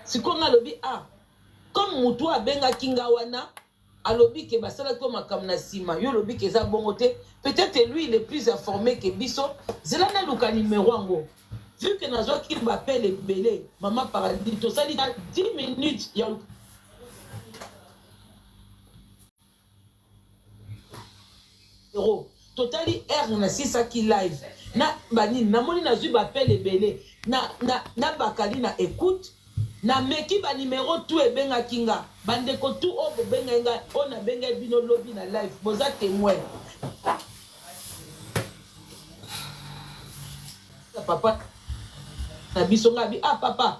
Sikoyo nga alobi ah comme mutu oyo abengaki nga wana alobi ke basalaki yo makambo na sima yo olobi ke eza bongo te peut-être lui il est plus informé que biso zela naluka numero yango vu que nazwaki ba appel ebele mama paradis tosali 10 minutes ya Euro. Totali heure nasisaki live na banini namoni nazwi ba appel ebele na, na, na bakali na ecoute nameki ba numero tout ebengaki nga bandeko tout oyo bobengaki nga oyo nabengaki bino lobi na live boza temoin papa na biso nga bi ah papa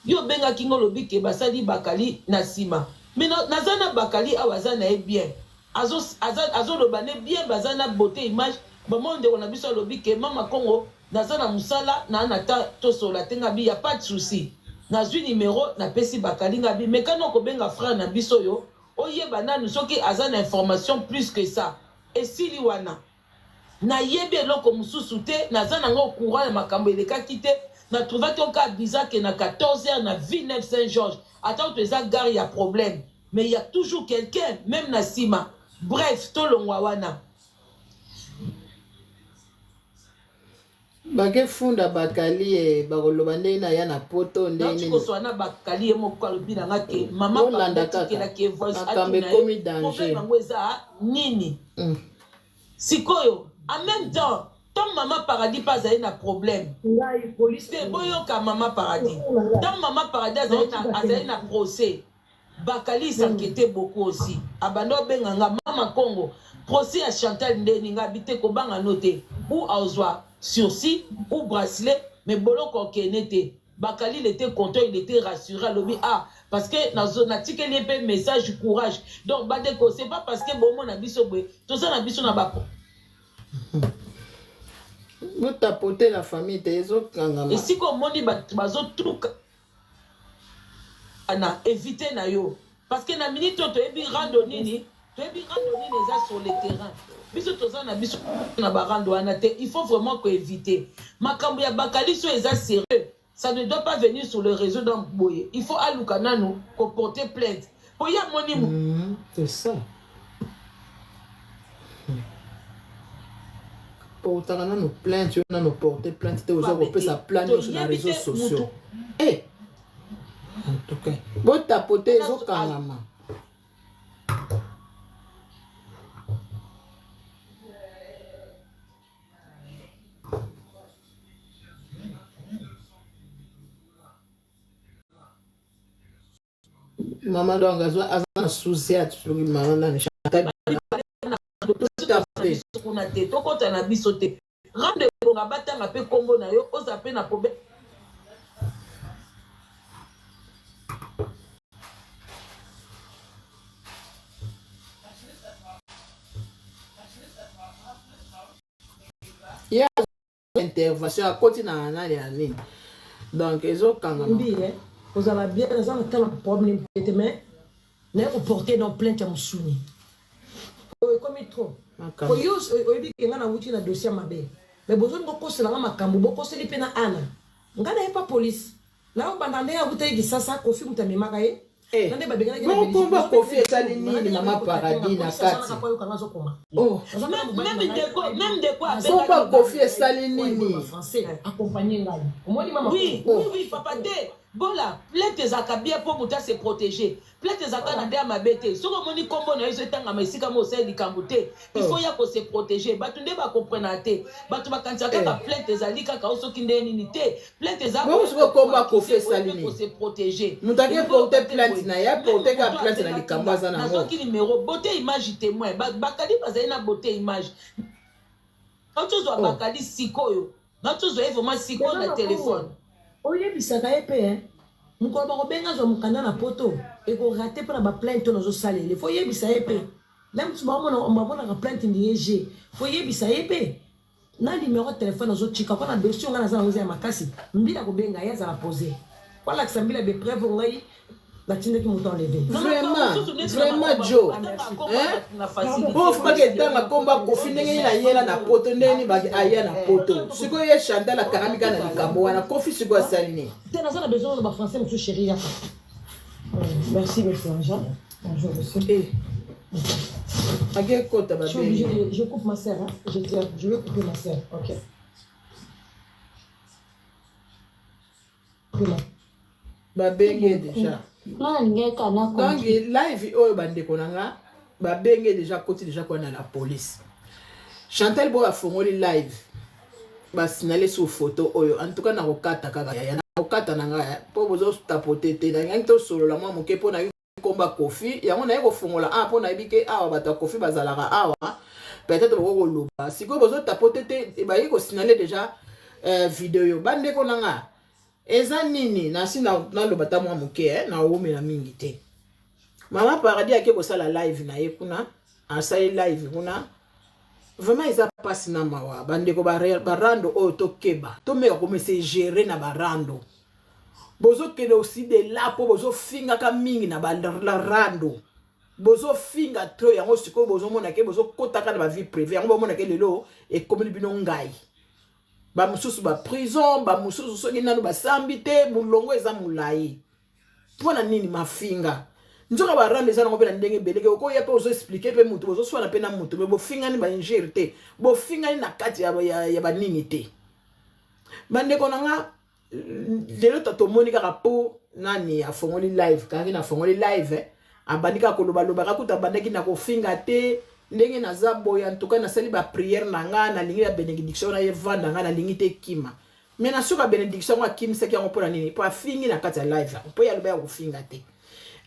Yo obengaki nga olobi ke basali bakali na sima mais naza na bakali awa aza naye bien azo aza azo loba ne bien baza na beaute image ba ndeko na biso alobi ke mama kongo naza na musala na na temps tosola te nga bi ya pas de souci nazui numero napesi bakali nga bi meka no kobenga frère na biso oyo oyeba nanu soki aza na information plus que ça esili wana. Nayebi eloko mosusu te, naza na nga au courant ya makambo elekaki te, na trouvaki yango kaka bizarre que na 14 heures na Villeneuve Saint Georges, ata kutu eza gare ya problème mais il ya toujours quelqu'un meme na sima, bref tolongwa wana. Bake funda bakali eh, bakoloba ndenge naya na poto ndenge Nauti nini. koswana na bakali ye moko alobi na nga ke mama Bolanda pardon kaka tikelaki ye voice makambo atuna ye ekomi problème danger. yango eza nini. Sikoyo en meme temps tango maman paradis pe azali na problème Ngai police te boyoka maman paradis tango maman paradis azali na azali na procès bakali il s'inquiétait beaucoup aussi abanda obenga nga mama congo procès ya chantal ndeni nga bi te kobanga no te ou azwa sursis ou bracelet mais boloko okende te Bakali il etait content il etait rassuré alobi ah parce que nazo natikeli ye pe message courage donc bandeko c'est pas parce que bomona biso boye toza na biso na ba botapote la famille te ezokangama esika omoni bato bazotuka na éviter na yo parce que na minute oyo toyebi rando nini toyebi rando nini eza sur le terrain biso toza na biso na barando wana te il faut vraiment koeviter makambo ya bakaliso eza sérieux ça ne doit pas venir sur le réseau donc boye il faut aluka nanu koporter plainte po ye amoni c'est ça portaka nanu plainte yo nanu porte plainte te oza kopesa plan nyonso na réseau sociaux eh en tout cas botapote ezokangama mama donc aza na souci ya soki mama nani chantal kuna te tokota na biso te rando ebonga batanga mpe nkombo na yo oza mpe na problème ye intervention akoti na nani ya nini donc ezokangama mbi eh, kozala bien naza na tala problème te mais naye koporte dans plainte ya mosuni oyo ekomi trop po yo oyebi ke ngai nawuti na dossier ya mabe mais bozolinga okosela nga makambo bokoseli mpe na ana ngai naye pa police nayo banda ndenge awutaki kisasa kofi moto amemaka ye Eh, na nde babenganaki na bongo Belgique. komba kofi esali Nanga nini ndenge mama akoki kotatenga, paradis na polisi aza kati naka po ayoka nga azokoma. oh Naza na mobali Même na ngai, ndeko, même ndeko komba abengaki kofi esali oyo nini ba français accompagne ngai omoni mama Oui, Oh. oui, oui, papa te. Bola, plainte ezalaka bien mpo moto ase protéger. Plainte ezalaka na nde ya mabe te. Soki omoni nkombo na yo ezotangama esika mo osali likambo te, il faut ya ko se protéger. Bato nde bakomprenaka te. Bato bakanisaka kaka Eh. plainte ezali kaka o soki nde nini te. Plainte eza Bongo sikoyo kombo ya Koffi esali nini? ko se protéger. Moto ake porter plainte na ye, aporte kaka plainte na likambo aza na yango. Nazwaki numero, beauté image témoin. Bakali bazali na beauté image. Nauti ozwa Oh. bakali sikoyo. Nauti ozwa ye vraiment sikoyo na telefone. Oyebisaka ye pe hein. Mokolo bakobenga azwa mokanda na poto eko rate mpo na ba plainte oyo nazosalela. Faut oyebisa ye pe. Na mosusu baomona bamonaka plainte ndenge je. Faut oyebisa ye pe. Na numero ya telefone nazotika mpo na dossier ngai naza nango eza ya makasi. Mbila kobenga ye azala pose. Po alakisa mbila ba preuve ngai. Natindaki moto enleve. Vraiment, vraiment Joe. Hein? Oyo fumaki etanga kombo ya Koffi ndenge ye nayela na poto ndenge nini baki aya na poto. Sikoyo ye Chantal akangami kaka na likambo wana. Koffi sikoyo asali nini? Te naza na besoin na ba français mosusu chérie yaka. Merci monsieur Jean. Bonjour monsieur. Eh. Ake kota Je suis obligée de, je coupe ma sœur, hein. Je, je vais couper ma sœur. Ok. Babenge déjà. Donc live oyo bandeko na nga babenge déjà koti déjà kwa na la police. Chantal Boy afongoli live basinale sur photo oyo en tout cas nakokata kaka yaya nakokata na ngai mpo bozotapote te nalingi tosolola mwa moke mpo na komba Koffi yango naye kofongola awa mpo nayebi ke awa bato ya Koffi bazalaka awa peut-être boko koloba sikoyo bozotapote te baye kosinale déjà euh, video bandeko na nga eza nini nasi naloba ta mwa moke eh, nawumela mingi te mama paradis ake kosala live na ye kuna asali live kuna vraiment eza mpasi na mawa bandeko barando oyo tokeba tomeka komese gérer na barando bozokende aussi de là mpo bozofingaka mingi na barando bozofinga trop yango sikoyo bozomona ke bozokotaka na bavie privé yango bomona ke lelo ekomeli bino ngai bamosusu baprison bamosusu soki nanu basambi te molongo eza molai mpo na nini mafinga nzoka barando eza nango mpe na ndenge ebele ke okoya mpe ozoexplike mpe motu bozoswana mpe na motu me bofingani bainjure te bofingani na kati ya, ya, ya banini te bandeko na nga lelo tomoni kaka mpo nani afongoli live kaki nafongoli live eh. abandi kaka kolobaloba kakuta abandaki na kofinga te ndenge naza boye antuka nasali bapriere na nga nalingi ya benediction na ye vanda nga nalingi te kima me na suka benediction yango akimisaki yango mpo na nini mpo afingi na kati ya live yango mpo ye aloba ya kofinga te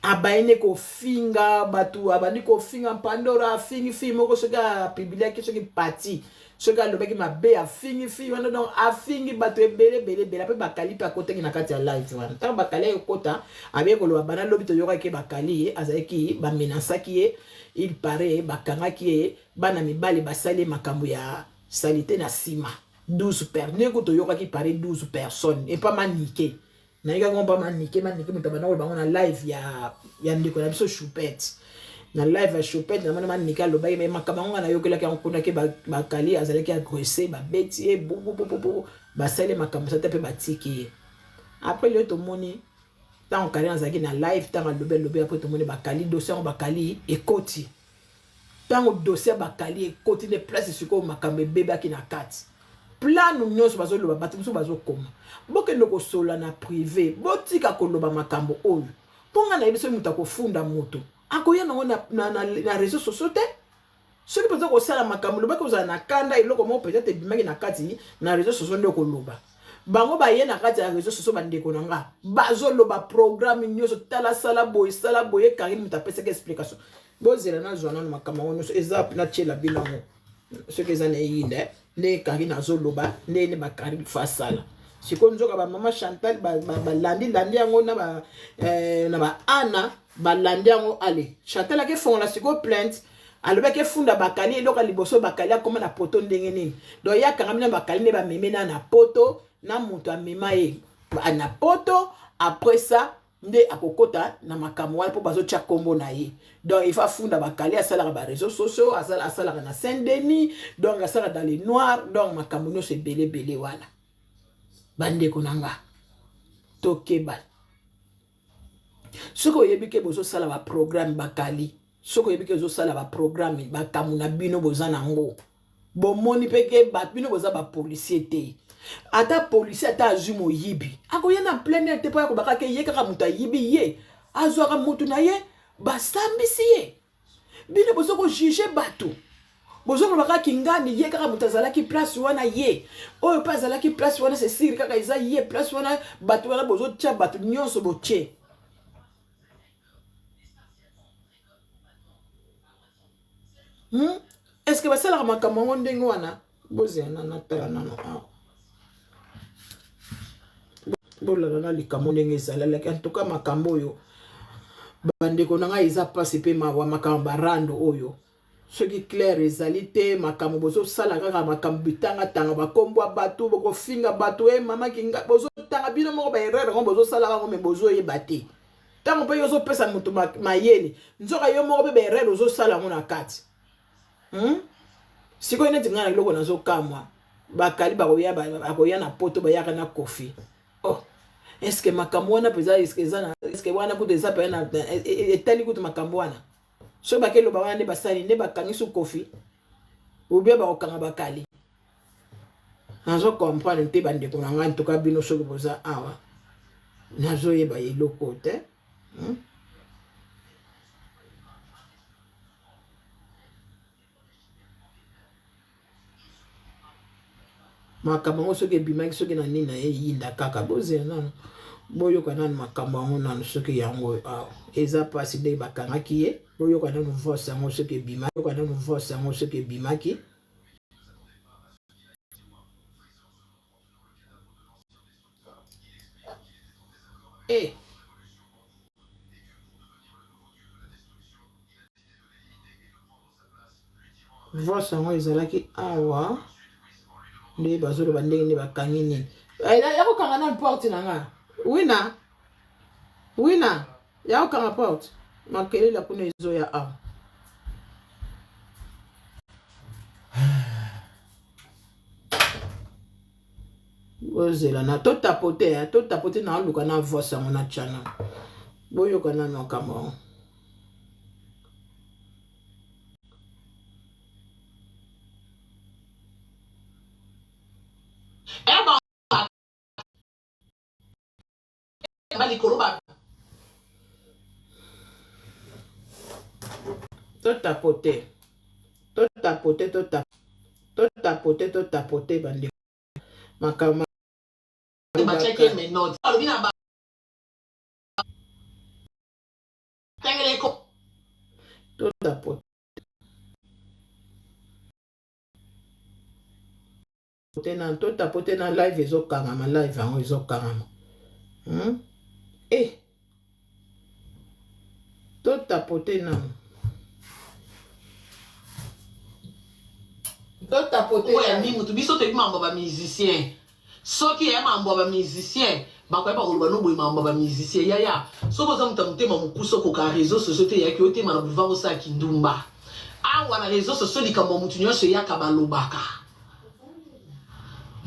abayini kofinga bato abandi kofinga mpandora afingi fille moko soki apibiliaki soki pati soki alobaki mabe afingi fille wana donc afingi bato ebele ebele ebele ape bakali mpe akotaki na kati ya live wana ntango bakali ayekota abeye koloba bana lobi toyokaki bakali ye azalaki bamenasaki ye il paraît bakangaki ye bana mibali basali ye makambo ya salite na nsima 12 per ndenge kutu toyokaki pare 12 personnes epa manike nayekaki ngo mpa manike manike moto abanda koloba ngo na live ya, ya ndeko na biso choupette na live ya choupette namoni manike alobaki me makambo yango nga nayokelaki yango kuna ke bakali azalaki agresse babeti ye bububububu basali makambo sata mpe batiki ye après lelo tomoni ntango karine azalaki na live ntango alobi alobi apres tomoni bakali dossier yango bakali ekoti Ntango dossier ya Bakali ekoti nde place sikoyo makambo ebebaki na kati. Plano nyonso bazoloba bato mosusu bazokoma. Bokende kosolola na prive, botika koloba makambo oyo. Mpo ngai nayebi soki moto akofunda moto, akoya nango na, na, na, na réseau sociaux te. Soki mpenza kosala makambo, lobaki ozala na kanda, eloko moko peut-être ebimaki na kati na réseau sociaux nde okoloba. Bango baye na kati ya réseau sociaux bandeko na nga bazoloba programme nyonso, tala sala boye, sala boye, Karine moto apesaki explication. Bozela nazwa nano makambo yango nyonso eza natiela bino yango soki eza na eyinda eh, nde Karine azoloba nde nde bakarine fasala sikoyo nzoka bamama Chantal balandi landi yango na ba eh, na ba Ana balandi yango ale Chantal akefongola sikoyo plainte alobaki efunda bakali eloko ya liboso bakali akoma na poto ndenge nini donc ye akangami na bakali nde bameme na na poto na moto amema ye na poto après ça nde akokota na makambo wana mpo bazotya nkombo na ye donc il faut afunda bakali asalaka ba réseaux sociaux asalaka na saint denis donc asalaka dans les noirs donc makambo nyonso ebele ebele wana bandeko na nga tokeba soki oyebi ke bozosala baprogramme bakali soki oyebi ke ozosala baprogramme makambo na bino boza nango bomoni mpe ke bato bino boza bapolisier te ata policier ata azwi moyibi akoya na plein air te mpo ya kobaka ke ye kaka moto ayibi ye azwaka motu na ye basambisi ye bino boza kojuge bato bozo koloba kaka kingani ye kaka moto azalaki place wana ye oyo mpe azalaki place wana c'est sûr kaka eza ye place wana bato wana bozotya bato nyonso botie Hmm? Est-ce que basalaka makambo yango ndenge wana? Bozela na natala nano awa. Bolala na likambo ndenge ezalalaki. En tout cas makambo oyo bandeko na ngai eza mpasi mpe mawa makambo barando oyo soki claire ezali te makambo bozosala kaka makambo bitangatanga bakombo ya bato bokofinga bato e mama kinga bozotanga bino moko baerreur yango bozosala yango me bozoyeba te. Ntango mpe yo ozopesa moto mayele, nzoka yo moko mpe baerreur ozosala yango na kati. Sikoyo neti ngai na eloko nazokamwa, bakali bakoya bakoya na poto bayaka na Koffi. Oh, est-ce que makambo wana mpenza est-ce que eza na est-ce que wana kutu eza mpenza na etali kutu makambo wana? Soki bakeloba wana nde basali nde bakangisi Koffi ou bien bakokanga bakali. Nazo comprendre te bandeko na ngai, ntoka bino soki boza awa nazoyeba eloko te. Makambo yango soki ebimaki soki na nini na ye eyinda kaka, bozela nano boyoka nano makambo yango nano soki yango awa eza mpasi ndenge bakangaki ye. Boyoka nano voice yango soki ebimaki, boyoka nano voice yango soki ebimaki. Eh. Voice yango ezalaki awa nde bazoloba ndenge nde bakangi nini ya kokanga nanu porte na nga. Wina wina ya kokanga porte, makelele kuna ezoya awa. Bozela na totapote, totapote na aluka na voice yango na tya boyoka nanu makambo yango. Likolo ba Totapote, totapote, totapote, totapote bandeko, makambo. Batiaki ye menottes, alobi na tengele ko Totapote na totapote na live ezokangama, live yango ezokangama. Eh, totapote nano, totapote. Oyo ya mimutu biso toyebi mambo ya bamusicien. Soki ya mambo ya bamusicien, bakoyeba koloba no boye mambo ya bamusicien. Yaya, soki oza moto ya motema mokusa, okoka réseau sociaux te. Eyaki otema na boulevard, osala kindumba awa na réseau sociaux, likambo ya motu nyonso eyaka, balobaka.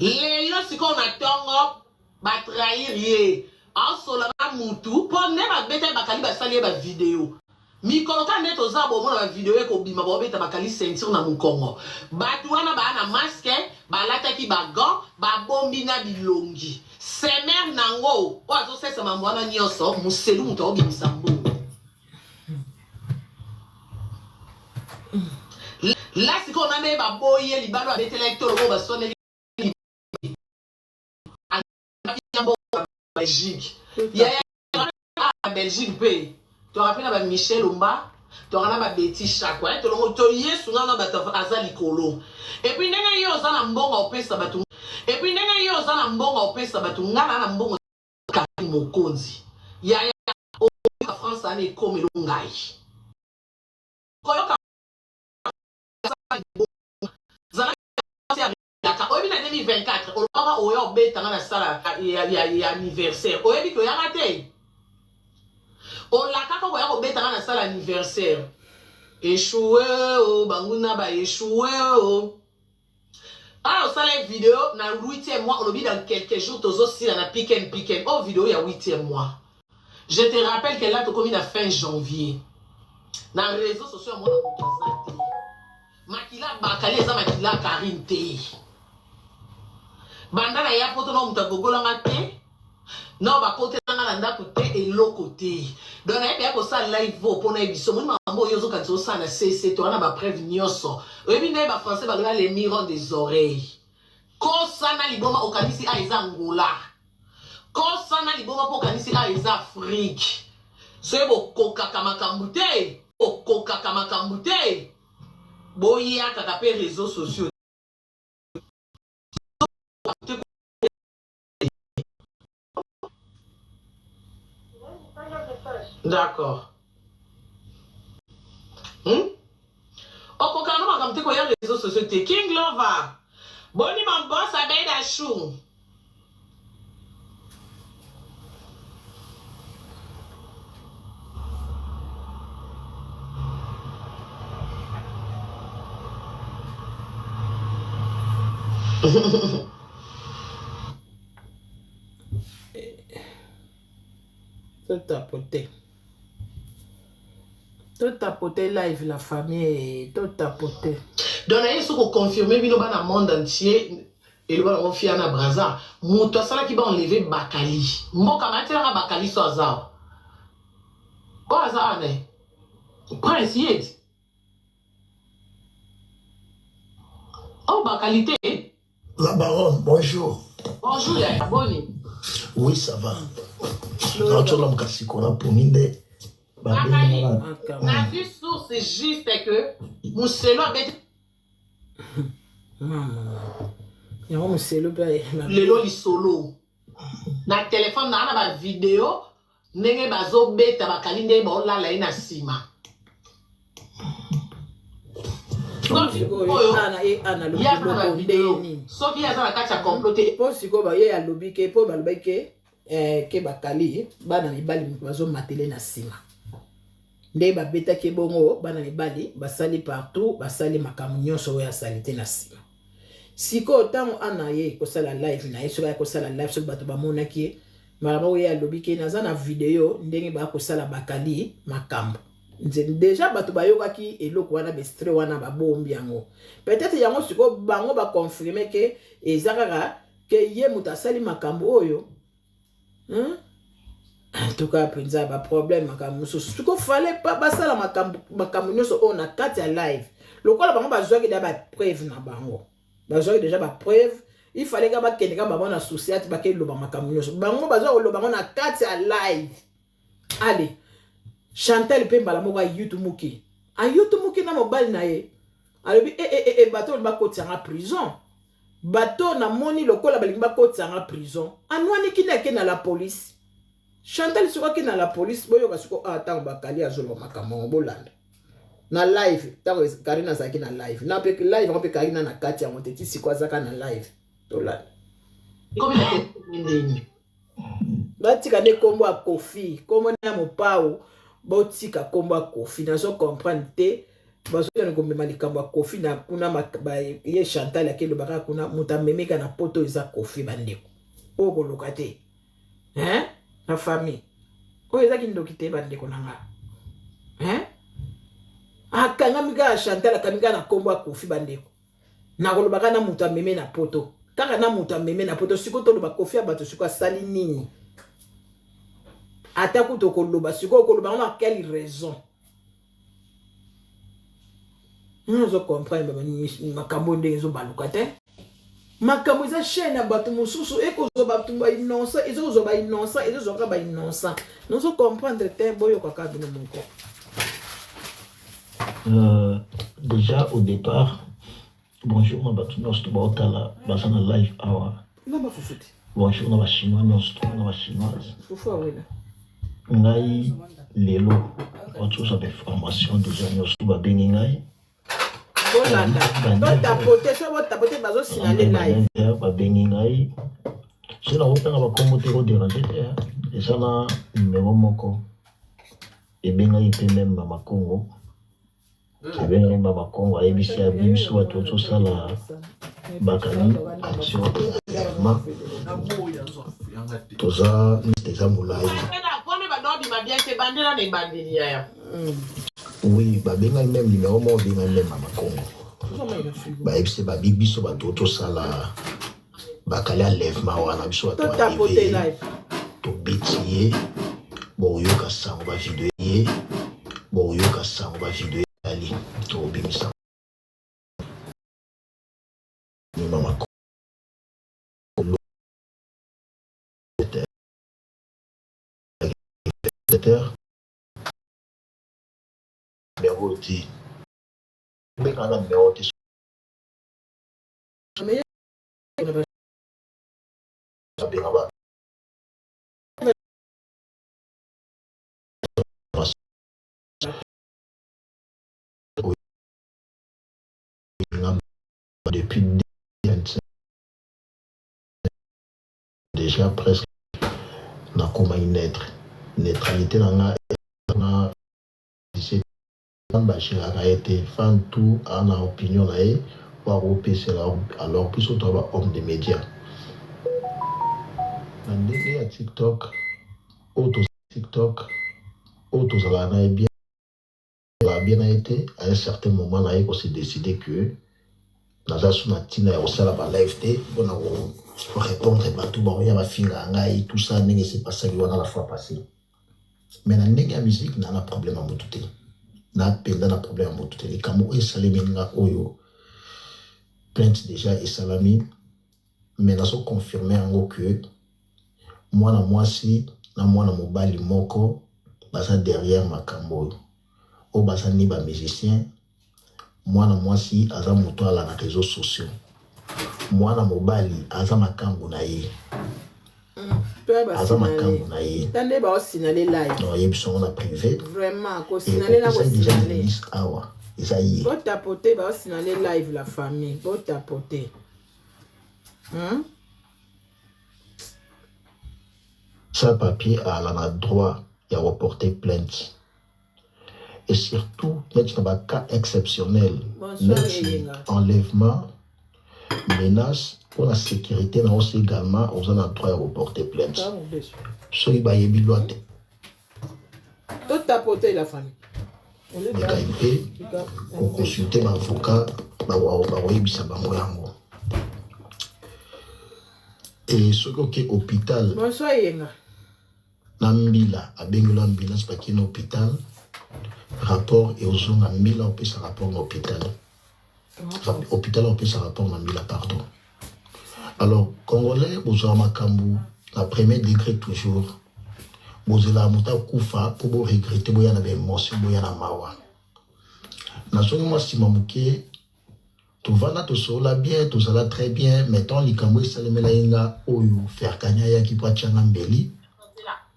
Lelo sikoyo na ntongo batrahir ye, aosola na mutu mpo nde babeta ye bakali, basali ye bavideo. Mikolo kaka nde toza bomona bavideo ekobima, baobeta bakali ceinture na mokongo. Bato wana baa na masque, balataki bagants, babombi na bilongi. Semer nango oyo azosalisa mambo wana nyonso, moselu moto aobimisa mbongo. La sikoyo na nde baboyi ye libalo, abetelaki tolo oyo baswaneli Belgique. Yaya, na Belgique mpe toaka mpe na bamichel Omba, toaka na babeti Shako tolongo toyesu nga na bato aza likolo. Et puis ndenge yo oza na mbongo opesa bato, et puis ndenge yo oza na mbongo opesa bato, nga na na mbongo Karine Mokonzi. Yaya, oyoka France ana ekomelo ngai koyoka zala oyebi na 2024 olobaka oya obetanga na sala ya anniversaire. Oyebi ke oyaka te, olakaka koya kobetanga na sala anniversaire, échoué o banguna ba échoué o. Ah, osala vidéo na 8e mois, olobi dans quelques jours tozosila na piken piken. Oh, vidéo ya 8e mois, je te rappelle que là tokomi na fin janvier. Na réseau sociaux ya mwana moto aza te. Makila bakali eza makila Karine te. Banda na ya poto na moto agogolanga te, no bakotelanga na ndako te, eloko te. Donc nayebi ya kosala live vo mpona yebi so omoni makambo oyo ozokanisa osala na cc to wana, bapreuve nyonso oyebi nde bafrançais baloba les murs ont des oreilles. Kosana liboma, okanisi a eza Angola. Kosana liboma mpo okanisi a eza Afrique. Soki bokokaka makambo te, bokokaka makambo te, boyakaka mpe réseaux sociaux te. D'accord. Okokana makambo te, koya réseaux sociaux te. King Lover, boni maboss abeda chou. Totapote, totapote live, la famille, totapote. Donc naye so koconfirme bino bana monde entier, eloba nango Fiana Braza, moto asalaki baenlever Bakali mboka batielaka Bakali so aza oyo aza wana prince ye oyo Bakali te. La baronne, bonjour. Bonjour yaya, boni? Oui, ça va. Naotyola siko na pongi nde. Bakali, nazwi source juste que moselo abeti. Yango moselo mpe. Lelo lisolo na telefone naa na bavideo ndenge bazobeta Bakali, ndenge baolala ye na nsima. Oyo nini? Soki ye aza na kati ya complot te. Mpo sikoyo ye alobi ke, mpo balobaki ke Bakali, bana mibali moto bazomatele na nsima nde babetaki bongo. Bana mibali basali partout, basali makambo nyonso oyo asali te na nsima. Sikoyo ntango ana ye kosala live na ye, soki aya kosala live, soki bato bamonaki ye mbala moko, ye alobi ke naza na video ndenge bakosala Bakali makambo. Déjà bato bayokaki eloko wana, baextrait wana babombi yango peut-être. Yango sikoyo bango baconfirme ke eza kaka ke ye moto asali makambo oyo, hein? En tout cas mpenza baproblème, makambo mosusu siko fallait pas basala makambo nyonso oyo na kati ya live. Lokola bango bazwaki déjà bapreuve na bango, bazwaki déjà bapreuve, il fallait ka bakende ka bango na société, bakeloba makambo nyonso bango bazwa koloba bango na kati ya live. Ale Chantal mpe mbala moko ayutumuki, ayutumuki na mobali na ye, alobi e, e, e, e, bato oyo bakotisanga prison, bato namoni lokola balingi bakotisanga prison. Anwaniki nde ake na la police. Chantal siko ake na la police. Boyoka siko awa ntango Bakali azoloba makambo yango, bolanda na live ntango Karine azalaki na live na mpe live yango mpe Karine na kati yango te, ti siko azaka na live. Tolanda. Batika nde nkombo ya Kofi, nkombo ya Mopao, botika nkombo ya Kofi. Nazo comprendre te, bazokende komema likambo ya Kofi na kuna. Ye Chantal akelobaka kuna, moto amemeka na poto eza Kofi. Bandeko, oyo koluka te, hein? Na famille oyo eza kindoki te, bandeko na nga, hein? Akangami kaka Chantal, akangami kaka na nkombo ya Kofi. Bandeko, nakolobaka na moto ameme na poto, kaka na moto ameme na poto. Sikoyo toloba Kofi ya bato sikoyo asali nini? Ata kutu okoloba sikoyo, okoloba ngo na quelle raison? Ozo comprendre makambo ndenge ezobaluka te. Makambo eza chaîne ya bato mosusu ekozwa bato bainnocent, ezokozwa bainnocent, ezozwaka bainnocent. Nozo comprendre te, boyokaka bino moko. Déjà au départ, bonjour na bato nyonso to baotala, baza na live awa. Na bafufu te. Bonjour na bachinois nyonso to na bachinoise. Fufu awela. Ngai lelo batozwa bainformation déjà nyonso, babengi ngai. Bolanda, totapote, so botapote, bazosinale live. Babengi ngai, so nakotanga bakombo te, kodéranger te. Eza na numero moko ebengaki mpe même Mama Kongo, ebengaki Mama Kongo, ayebisi abi biso bato tozosala Bakali action ma toza liste eza molai. Bima bien te, bandela na ebandeli yaya. Oui, babengaki même numéro moko, obengaki même Mama Kongo, bayebisi babi biso bato tosala Bakali enlèvement wana, biso bato totapote live. Tobeti ye, boyoka sango bavideo ye, boyoka sango bavideo ezali, tobimisa Mama Kongo heures numéro te, benga na numéro te. Babenga ba depuis 2025 déjà presque nakomaki neutre. Neutralité na nga na bagéraka ye te, fan tout aa na opinion na ye. Oyo akopesela alors biso toza ba homme de media na ndenge ya tiktok oyo to tiktok oyo tozalaka na ye bien tozalaka bien na ye te. À un certain moment naye ko se décider que naza su na ntina ya kosala ba live te mpona ko répondre bato baoya bafingaka ngai, tout ça, ndenge se passaki wana la fois passée. Mais na ndenge ya musique, na na problème ya motu te, na mpenza na problème ya motu te. Likambo oyo esalemi nga oyo, plainte déjà esalami, mais nazo confirme yango que mwana mwasi na mwana mobali moko baza derrière makambo oyo. Oyo baza ni ba musicien. Mwana mwasi aza moto ala na réseaux sociaux, mwana mobali aza makambo na ye, aza makambo na ye. Tande baosinale live. Non, oyebi songo na privé. Vraiment, kosinale na kosinale. Awa eza ye. Botapote, baosinale live, la famille, botapote, Sans papier, ala na droit ya koporter plainte et surtout neti na bacas exceptionnel, neti enlèvement, menace mpona sécurité na osi, également oza na droit ya koporter plainte soki bayebi loi te. Totapote, la famille. Ekai mpe koconsulte baavocat, bakoyebisa bango yango. E soki oke hôpital Bonsoir, Yenga. na mbila abengeli ambulance, bakei na hôpital, rapport eozonga, mbila opesa rapport na hôpital, hôpital opesa rapport na mbila, pardon. Alors Congolais, bozwaka makambo na premier degré toujours. Bozelaka moto akufa mpo boregrete, boya na baémotion, boya na mawa. Nazongi mwa nsima moke. Tovanda, tosolola bien, tozala très bien, mais tant likambo esalemela ye nga oyo, Ferkani ayaki mpo atianga mbeli.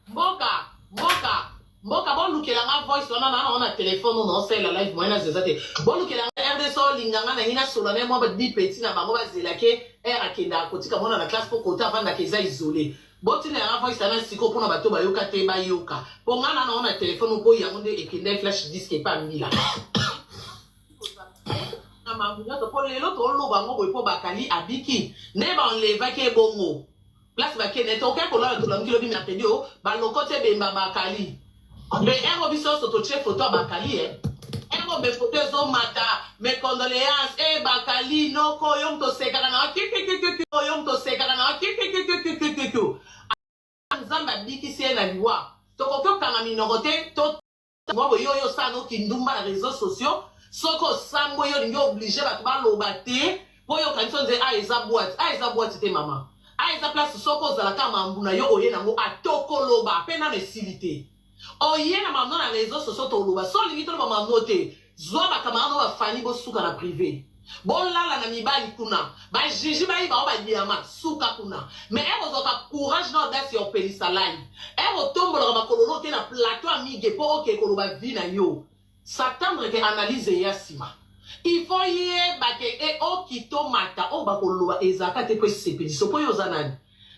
Mboka, mboka, mboka, bolukelanga voice wana na na telefone oyo naosalela live. Moyen nazwa eza te. Bolukelanga RDC olinganga nangi nasola na ye mwa badi peti na bango bazelake r akendaka kotika mwana na classe mpo kota avandaka eza isole. Botindelanga voice wana sikoyo mpona bato bayoka te, bayoka, mpo nga na nango na telefone mpo yango nde ekende flash disk epa mbila na mambo nyonso. Mpo lelo toloba yango boye, mpo bakali abiki nde baenlevaki ebongo place bakende tokoki kolala. Tolamuki lobi mercredi o balokoti ebemba bakali. Mais ero biso nyonso totie foto ya bakali e ero me foto ezomata, mes condoléances e bakali noko yo moto osekaka na kikikikiki, yo moto osekaka na kikikikikikiki. Nzambe abikisi ye na liwa. Tokoki okanga minoko te. To mwa boye oyo osala noki ndumba na réseaux sociaux, soki osambo yo olingi oblige bato baloba te mpo oyo okanisi nze a eza boîte, a eza boîte te mama, a eza place. Soki ozalaka mambu na yo oye nango, atokoloba mpe nano esili te. Oye na mambo na réseaux sociaux, toloba. So olingi toloba mambo te, zwa bacamarade no bafani, bosuka na privé, bolala na mibali kuna, bajiji bayiba o badiama, suka kuna. Mais ere ozwaka courage na audace ya opelisa live, ere otombolaka makololo te na plateau ya mige mpo okee koloba vie na yo, s'attendre ke analyse eya nsima. Il faut yeba ke e okitomata oyo bakoloba ezalaka te mpo esepeliso mpo yo oza nani.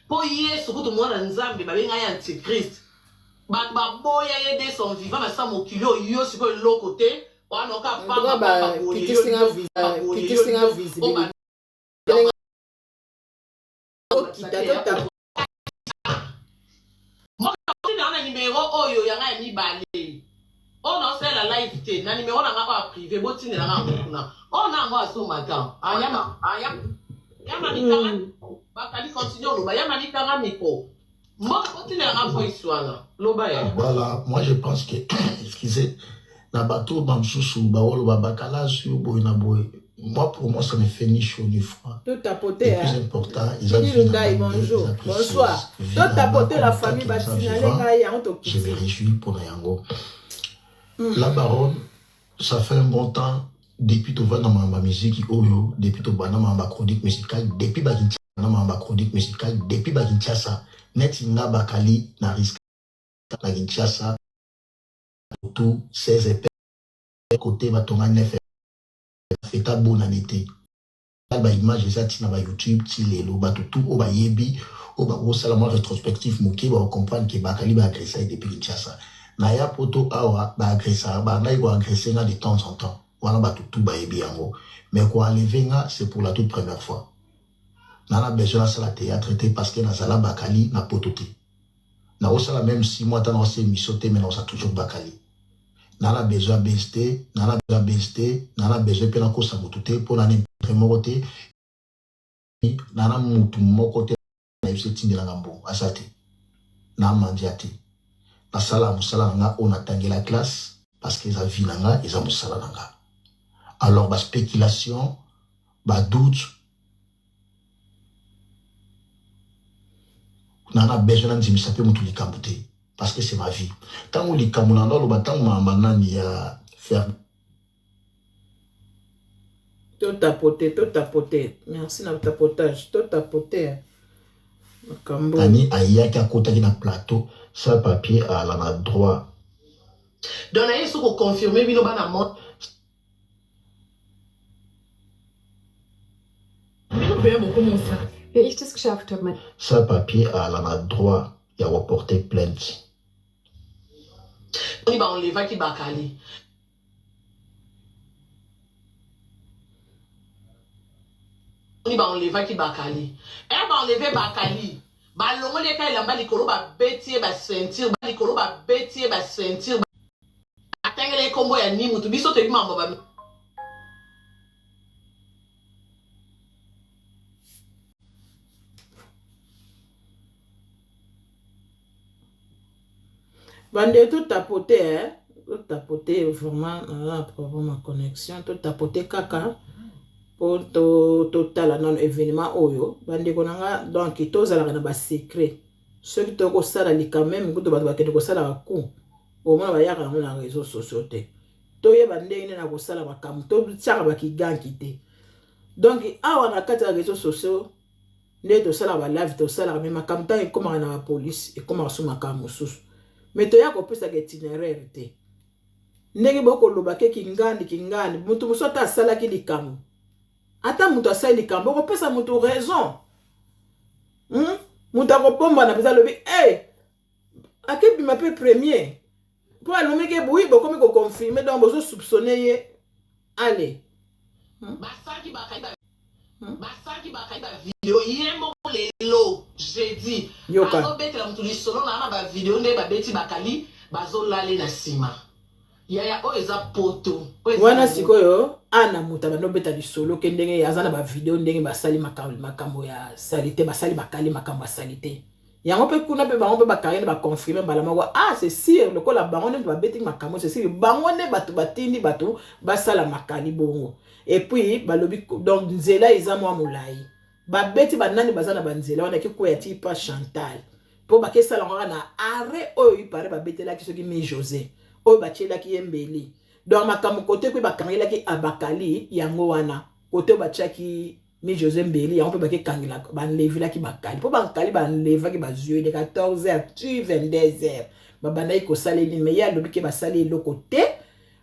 Mpo Yesu kutu, mwana Nzambe, babenga ye antichrist, bato baboya ye de son vivant na sa mokili oyo. Yo sikoyo eloko te wana oka pamba. Kitisinga visibilité, okita tota. Na nimero oyo yanga ya mibale oyo naosalela live te, na nimero na nga oyo ya privé, botindelanga yango kuna. Oyo na yango azomata ayama yama mikanga bakali continue oloba yama mikanga micro. Mboka, botindelanga voice wana, loba ya. Voilà, moi je pense que, excusez, na bato bamosusu baoloba bakala sur boye na boye, moi, pour moi, ça ne fait ni chaud ni froid. Tout tapote. Le plus important eza vie na. Bonjour, bonsoir. Tout tapote, la famille, basinale ngai yango. Je me réjouis pour na yango. La baronne, ça fait un bon temps depuis tovanda makambo ya miziki oyo, depuis tobanda makambo ya chronique musicale, depuis bakinshasa na makambo ya chronique musicale, depuis bakinshasa, neti nga bakali na risque na Kinshasa tout 16 épais côté batonga 9 feta bonane te. Baimage eza ntina bayoutube ti lelo. Bato tu oyo bayebi, oyo bakosala mwa rétrospective moke, bakocomprendre ke bakali baagressa ye depuis Kinshasa. Naya poto awa, baagressa, bandaki koagresse nga de temps en temps. Wana batu tout bayebi yango. Mais ko enlever nga c'est pour la toute première fois. Na na besoin nasala theatre te parce que nazala bakali na poto te. Nakosala meme 6 mois ata nakosala emission te mais nakozala toujours bakali. Na na besoin ya buzz te, na na besoin ya buzz te, na na besoin pe nakosa mutu te po na na interet moko te, na na mutu moko te nayebisi etindela nga mbongo aza te. Na mandia te. Nasala mosala na nga oyo natangela classe parce que eza vie na nga, eza mosala na nga. Alors ba speculations, ba doutes na na besoin nandimisa mpe moto likambo te parce que c'est ma vie. Ntango likambo na naloba ntango mama nani ya fer To tapoter, to tapoter. Merci na tapotage. To tapoter. Makambo. Nani ayaki akotaki na plateau sans papier ala na droit. Donc naye so ko confirmer bino bana monde. Wie ich das geschafft habe, mein Sans papier ala na droit ya ko porter plainte. Ba enlevaki bakali. Ba enlevaki bakali. Eh ba enlever bakali. Balongoli ye ka elamba likolo babeti ye ba ceinture likolo babeti ye ba ceinture atangela ye kombo ya ni mutu biso toyebi mambo ba Bande to tapoter eh? To tapoter vraiment naza na problème ya connexion to tapoter kaka po to totala nano événement oyo bandeko na nga donc tozalaka na ba secret soki tokosala likambo meme kutu bato bakende kosala bacoup omona bayaka yango na réseau sociaux te toyeba ndenge nini na kosala makambo totiaka bakiganki te donc awa na kati ya réseau sociaux nde tosalaka ba live tosalaka me makambo ntango ekomaka na bapolisi ekomaka so makambo mosusu me toya kopesaka itinéraire te ndenge bokoloba ke kingandi kingandi moto mosusu ata asalaki likambo ata moto asali likambo okopesa moto raison hmm? moto akobombana mpenza alobi hey, akebima mpe premier mpo alomiki boyi bokomi koconfirme donc bozosoupçonne ye ale hmm? Basalaki bakangi ba hmm? basalaki bakangi ba video ye moko lelo jeudi azobetela moto lisolo na na ba video nde babeti bakali bazolale na nsima yaya oyo eza poto wana sikoyo ana moto abandi obeta lisolo ke ndenge aza na bavideo ndenge basali makambo ya salite basali bakali makambo ya salite yango mpe kuna mpe bango mpe bakangi nde baconfirme mbala moko ah c'est sûr lokola bango nde babeti makambo c'est sûr bango nde bato batindi bato basala makali bongo et puis balobi donc nzela eza mwa molai babeti banani baza na banzela wana ekikweya ti pa chantal mpo bakesala yango kaka na arret oyo ipare babetelaki soki mi josé oyo batielaki ye mbeli donc makambo kote mpe bakangelaki abakali yango wana kote oyo batiaki mi Jose Mbeli yango mpe bakekangela banlevelaki bakali mpo bakali banlevaki bazwi de 14 heures tu 22 heures babandaki kosala nini me ye alobi ke basali eloko te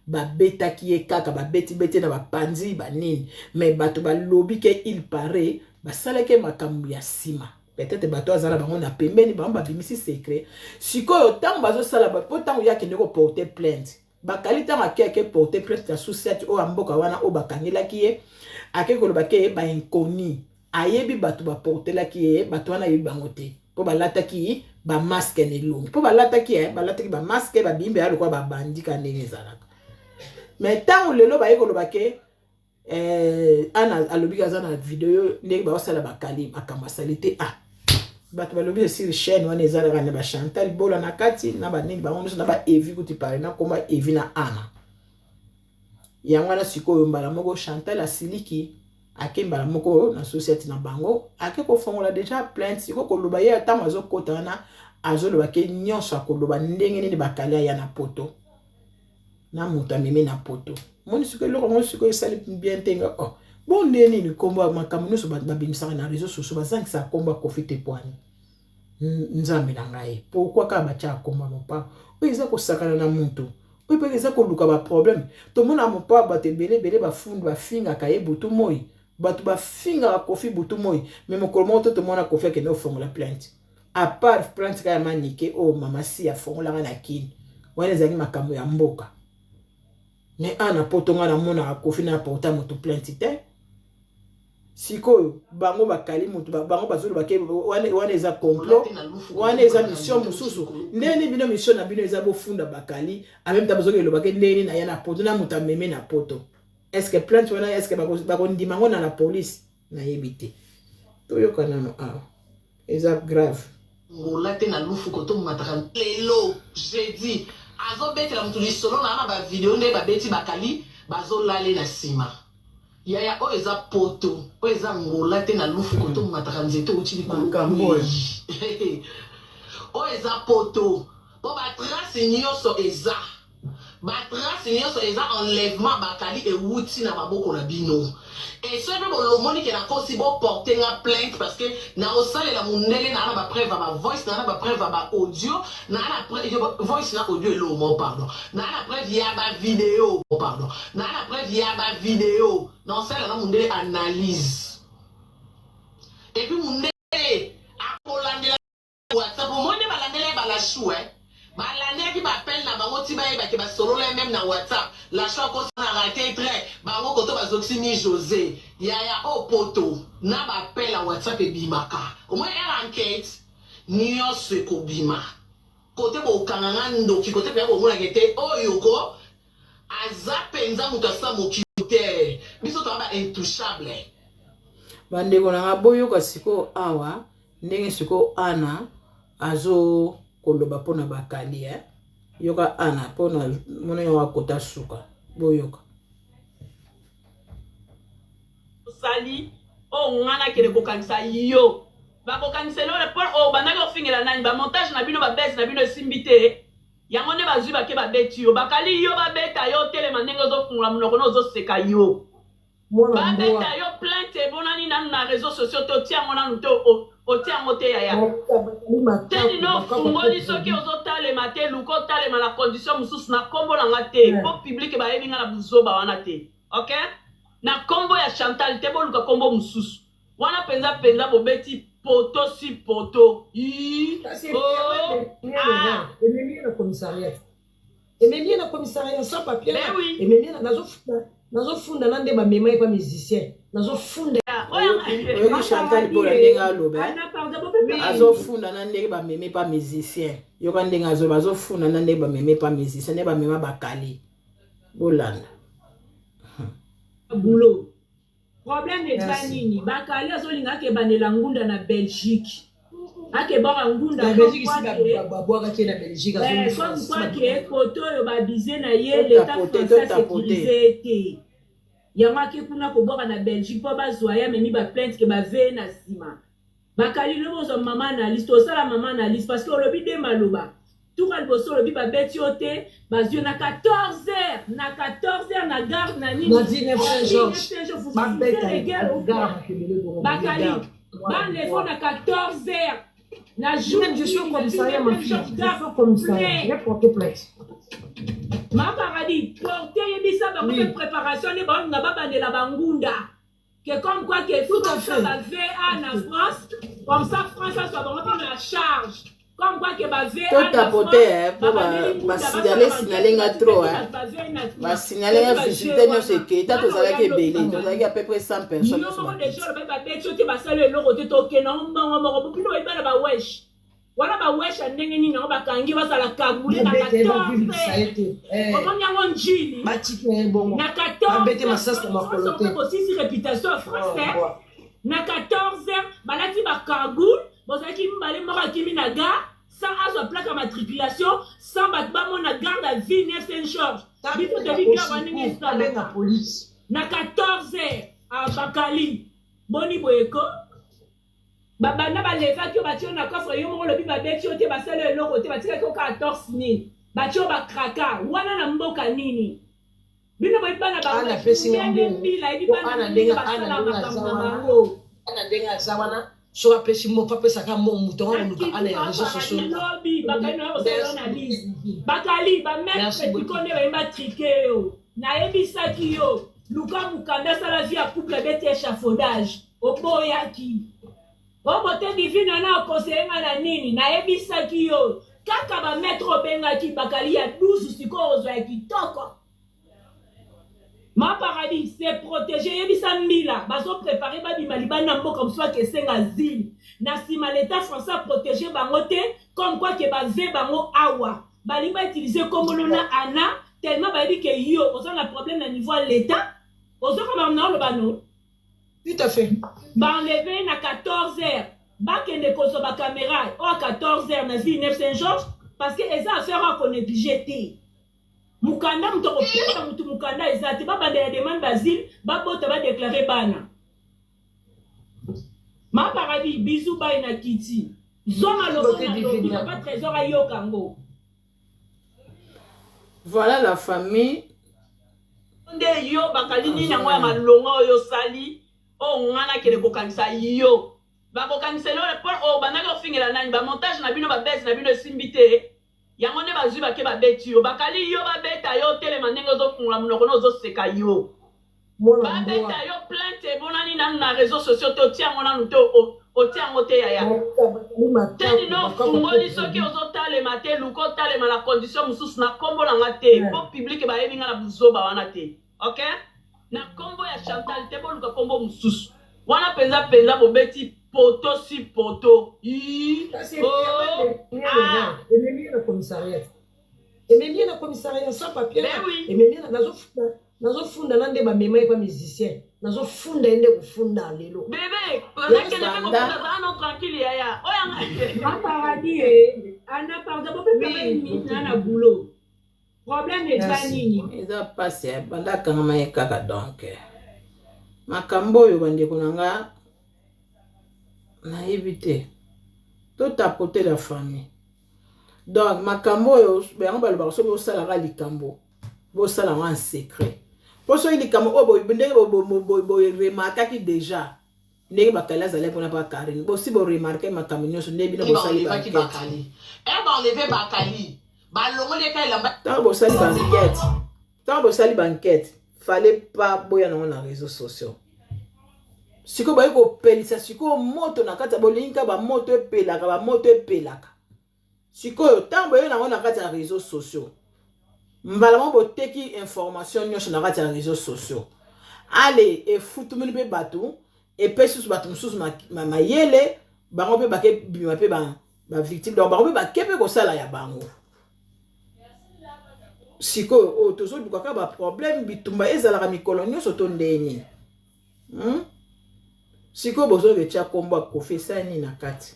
babetaki ye kaka babetibeti na bapanzi banini me bato balobi ke il paraît basalaki makambo ya nsima peut-être bato aza na bango na pembeni bango babimisi secret sikoyo ntango bazosala mpo ntango ye akende koporte plainte Bakali ntango ake ake porte plainte na sous 7 oyo ya mboka wana oyo bakangelaki ye ake koloba ke ba inconnu ayebi bato baportelaki ye bato wana ayebi bango te mpo balataki ba masque na elongi mpo balataki eh, balataki ba masque babimbe ya lokola babandika ndenge ezalaka mais ntango lelo baye koloba ke Eh, ana alobi aza na video ndenge baosala bakali makambo asali te ah bato balobi esili chaîne wana ezalaka na bachantal bola na kati na banini bango nyonso na baevi kuti pare nakoma evi na ana yango wana sikoyo mbala moko chantal asiliki ake mbala moko na societe na bango ake kofongola deja plainte sikoyo koloba ye ntango azokota wana azoloba ke nyonso akoloba ndenge nini bakali aya na poto na moto amemi na poto moni sikoyo eloko yango sikoyo esali bien te nga oh bon nde nini nkombo ya makambo nyonso bato babimisaka na réseau sociaux bazangisaka nkombo ya kofi te pwani nzambe na ngai pourkui kaka batyaka nkombo ya mopao oyo eza kosakana na moto oyo mpe eza koluka baproblème tomona mopao bato ebele ebele bafundi bafingaka ye butu moi bato bafingaka kofi butu moi me mokolo moko to tomona kofi akende kofongola plainte à part plainte kaka ya manike oyo mama si afongolaka na kini wana ezalaki makambo ya mboka. Mais awa na poto nga namonaka Koffi na porta moto plainte te. Sikoyo bango bakali moto bango bazoloba ke wana eza complot, wana eza mission mosusu. Ndenge bino mission na bino eza bofunda bakali, en même temps bozoki eloba ke ndenge na ya na poto na moto ameme na poto. Est-ce que plainte wana est-ce que bakondima ngo na la police? Nayebi te. Toyoka nano awa. Eza grave. Ngola te na lufu koto mataka lelo jeudi azobetela mutu lisolo na na ba video nde babeti bakali bazolale na sima yaya oyo eza poto oyo eza ngola te na lufu koto mataka nzete outi likolo oyo eza poto po ba trace nyonso eza Ba trace nionso eza enlèvement bakali ewuti na maboko na bino et soki pe bolomoni ke nakosi bo porter nga plainte parce que nakosalela mundele naa na ba preuve ya ba voice naa na ba preuve ya ba audio naa na voice na audio eloo moko pardon naa na preuve ya ba video pardon naa na preuve ya ba video nakosalela na mundele analyse et puis mundele akolandela WhatsApp omoni nde balandela ye ba lachou eh balandelaki ba appel na bango ti bayeba ke basolola ye meme na WhatsApp lachou akosi na rate train bango koto bazokisi mi Jose yaya oyo poto na ba appel ya WhatsApp ebimaka omoni heure enquete nionso ekobima kote bokanga nga ndoki kote penza bomonaka ete oyo ko aza penza moto asa mokili te biso toza ba intouchable. Bandeko na nga boyoka sikoyo awa ndenge sikoyo Anna azo koloba mpona bakali eh? Yoka Anna mpona mona yango akota suka boyoka. Osali oyo nga nakende kokangisa yo bakokanisa eloko po obandaki ofingela nani ba montage na bino ba buzz na bino esimbi te yango nde bazui bake babeti yo bakali yo babeta yo otelema ndenge ozofungola monoko na ozoseka yo Mwana mbwa. Babeta yo plainte emonani nanu na reseaux sociaux te otia yango nanu te otia yango te yaya. Teni no ofungoli soki ozotalema te luka otalema na condition mosusu na kombo na nga te po public bayebi nga na buzoba wana te ok na kombo ya Chantal te boluka kombo mosusu wana penza penza bobeti poto si poto ii oh ah ememi ye na commissariat ememi ye na commissariat sans papier Ben oui. ememi ye nazofunda nazofunda na nde bamema ye pa musicien nazofunda Oyoki Chantal Bola ndenge aloba eh? Azofunda na ndenge bamemi pa musicien. Yoka ndenge azoba azofunda na ndenge bamemi pa musicien nde bamema bakali. Bolanda. Boulot. Problème eza nini? Bakali azolinga akebandela ngunda na Belgique. Akebwaka ngunda na Belgique isi babwakaki ye na Belgique eh, comme quoi que kote oyo babize na ye l'etat français asecurise ye te. Yango ake kuna kobwaka na Belgique mpo bazwa ye amemi ba plainte ke baveye na nsima. Bakali lobi ozwa mama analyse tosala mama analyse parce que olobi de maloba tuka liboso olobi babeti yo te bazwi yo na 14 heures na 14 heures na garde na nini na 19 Saint Georges babeta bakali banlefo na 14 heures na jour je suis au commissariat ma fille je suis au commissariat je vais porter plainte ma paradis porte yebisa bango mpe préparation nde baolinga babandela bangunda que comme quoi que Tout à France fait. ba VA na France comme ça France azwa bango mpe na charge comme quoi que ba VA To na tapoter, France eh, po ba- babandeli ba ngunda signaler, basala signaler nga bankete trop, bato eh. ba VA na Ba signaler nga ba visibilité jeu nyonso wana ekei ta wana tozalaki oya ebele lobi tozalaki à peu près 100 personnes yo nyonso moko bakiti deja olobi babeti yo te basali eloko te tokende yango mbongo moko bino boyebi bana ba wesh wana ba wesh ya ndenge nini yango bakangi bazala kagoule na 14 omoni yango njili na 14 bosisi réputation ya français na 14 balati bakagoule bozalaki mibale moko akimi na gare sans azwa plaque ya matriculation sans bato bamona garde à vie ne saint georges biso toyebi gare wana ndenge esalaka na 14 heures abakali boni boye ko Babanda ba levaki yo batie yo na coffre yo moko olobi babeti yo te basali yo eloko te batikaki yo kaka torse nini batie yo ba craka wana na mboka nini bino boyebi bana ba Ana apesi nga ndenge mbongo mbila yebi po bana Ana ndenge ndenge Ana basala ndenge makambo aza na wana bango Ana ndenge aza wana soki apesi moko apesaka mbongo moto yango akoluka Ana ya réseau sociaux lobi bakali na kosala analyse bakali ba maître tiko nde bayemba trike yo nayebisaki yo luka mukanda sala vie ya couple abeti échafaudage Oboyaki. O beauté divine wana okonseye nga na nini? Nayebisaki yo kaka ba maître obengaki bakali ya 12 sikoyo ozwa ya kitoko. Ma paradis se protéger yebisa mbila bazo préparer babima libanda mboka mosusu akesenga asile na nsima l'état français aprotéger bango te comme quoi ke bave bango awa balingi bautiliser kombono na ana tellement bayebi ke yo oza na problème na niveau ya l'état ozoka na oloba no. Tout à fait. Baenleve na 14 heures, bakende kozwa bacaméra oyo 14 heures na ville 9 Saint Georges, parce que eza affaire oyo akonéglige te. Mokanda moto akopesa motu mokanda eza te, babandela demande basile, babota, badeklare bana. Ma paradis, bisou, bai na kiti zonga lobo na lobi papa Trésor ayoka yango. Voilà la famille. Nde yo bakali nini yango ya malonga oyo osali oyo nga nakende kokangisa yo, bakokangisa eloko mpo oyo bandaki kofingela nani? Bamontage na bino, babese na bino esimbi te, yango nde bazwi bake babeti yo. Bakali yo, babeta yo, telema ndenge ozofungola monoko na ozoseka yo. Babeta yo plainte emonani nanu na réseau sociaux te, otia yango nanu te, otia yango te yaya. Teni no ofungoli, soki ozotalema te, luka otalema na condition mosusu, na nkombo na nga te, mpo public bayebi nga na buzoba wana te. Ok, na nkombo ya Chantal te, boluka nkombo mosusu wana mpenza mpenza. Bobeti poto si poto. Ememi ye na commissariat, ememi ye na commissariat sans papier. Ememi ye, nazofunda na nde bamema ye pa musicien, nazofunda ye nde kofunda lelo. Bebe, nakende mpe kofunda, zala no tranquille yaya oyo. Ma paradis e ana, pardon, bopesa minute na boulot, problème eza nini? Eza mpasi, banda akangama ye kaka. Donc makambo oyo, bandeko na nga, nayebi te, totapote la famille. Donc makambo oyo yango balobaka, soki osalaka likambo, bosala yango en secret, mpo soki likambo oyo ndenge boremarkaki déjà ndenge Bakali azalaki mpona pa Karine, bosi boremarke makambo nyonso nde bino bosali. Baenleve Bakali, balongoli eka elamba. Ntango bosali baenquête, ntango bosali baenquête, fallait pas boya nango na réseaux sociaux. Sikoyo bayi kopelisa sikoyo moto na kati ya bolingi kaka bamoto epelaka, bamoto epelaka. Sikoyo ntango boye nango na kati ya réseaux sociaux, mbala moko boteki information nyonso na kati ya réseaux sociaux. Ale efutumeli mpe bato, epesi susu bato mosusu mayele, bango mpe bake bima mpe bavictime. Donc bango mpe bake mpe kosala ya bango. Sikoyo oyo tozoluka kaka baproblème, bitumba ezalaka mikolo nyonso to ndenge nini, Sikoyo bozoretya nkombo ya Kofi, esali nini na kati?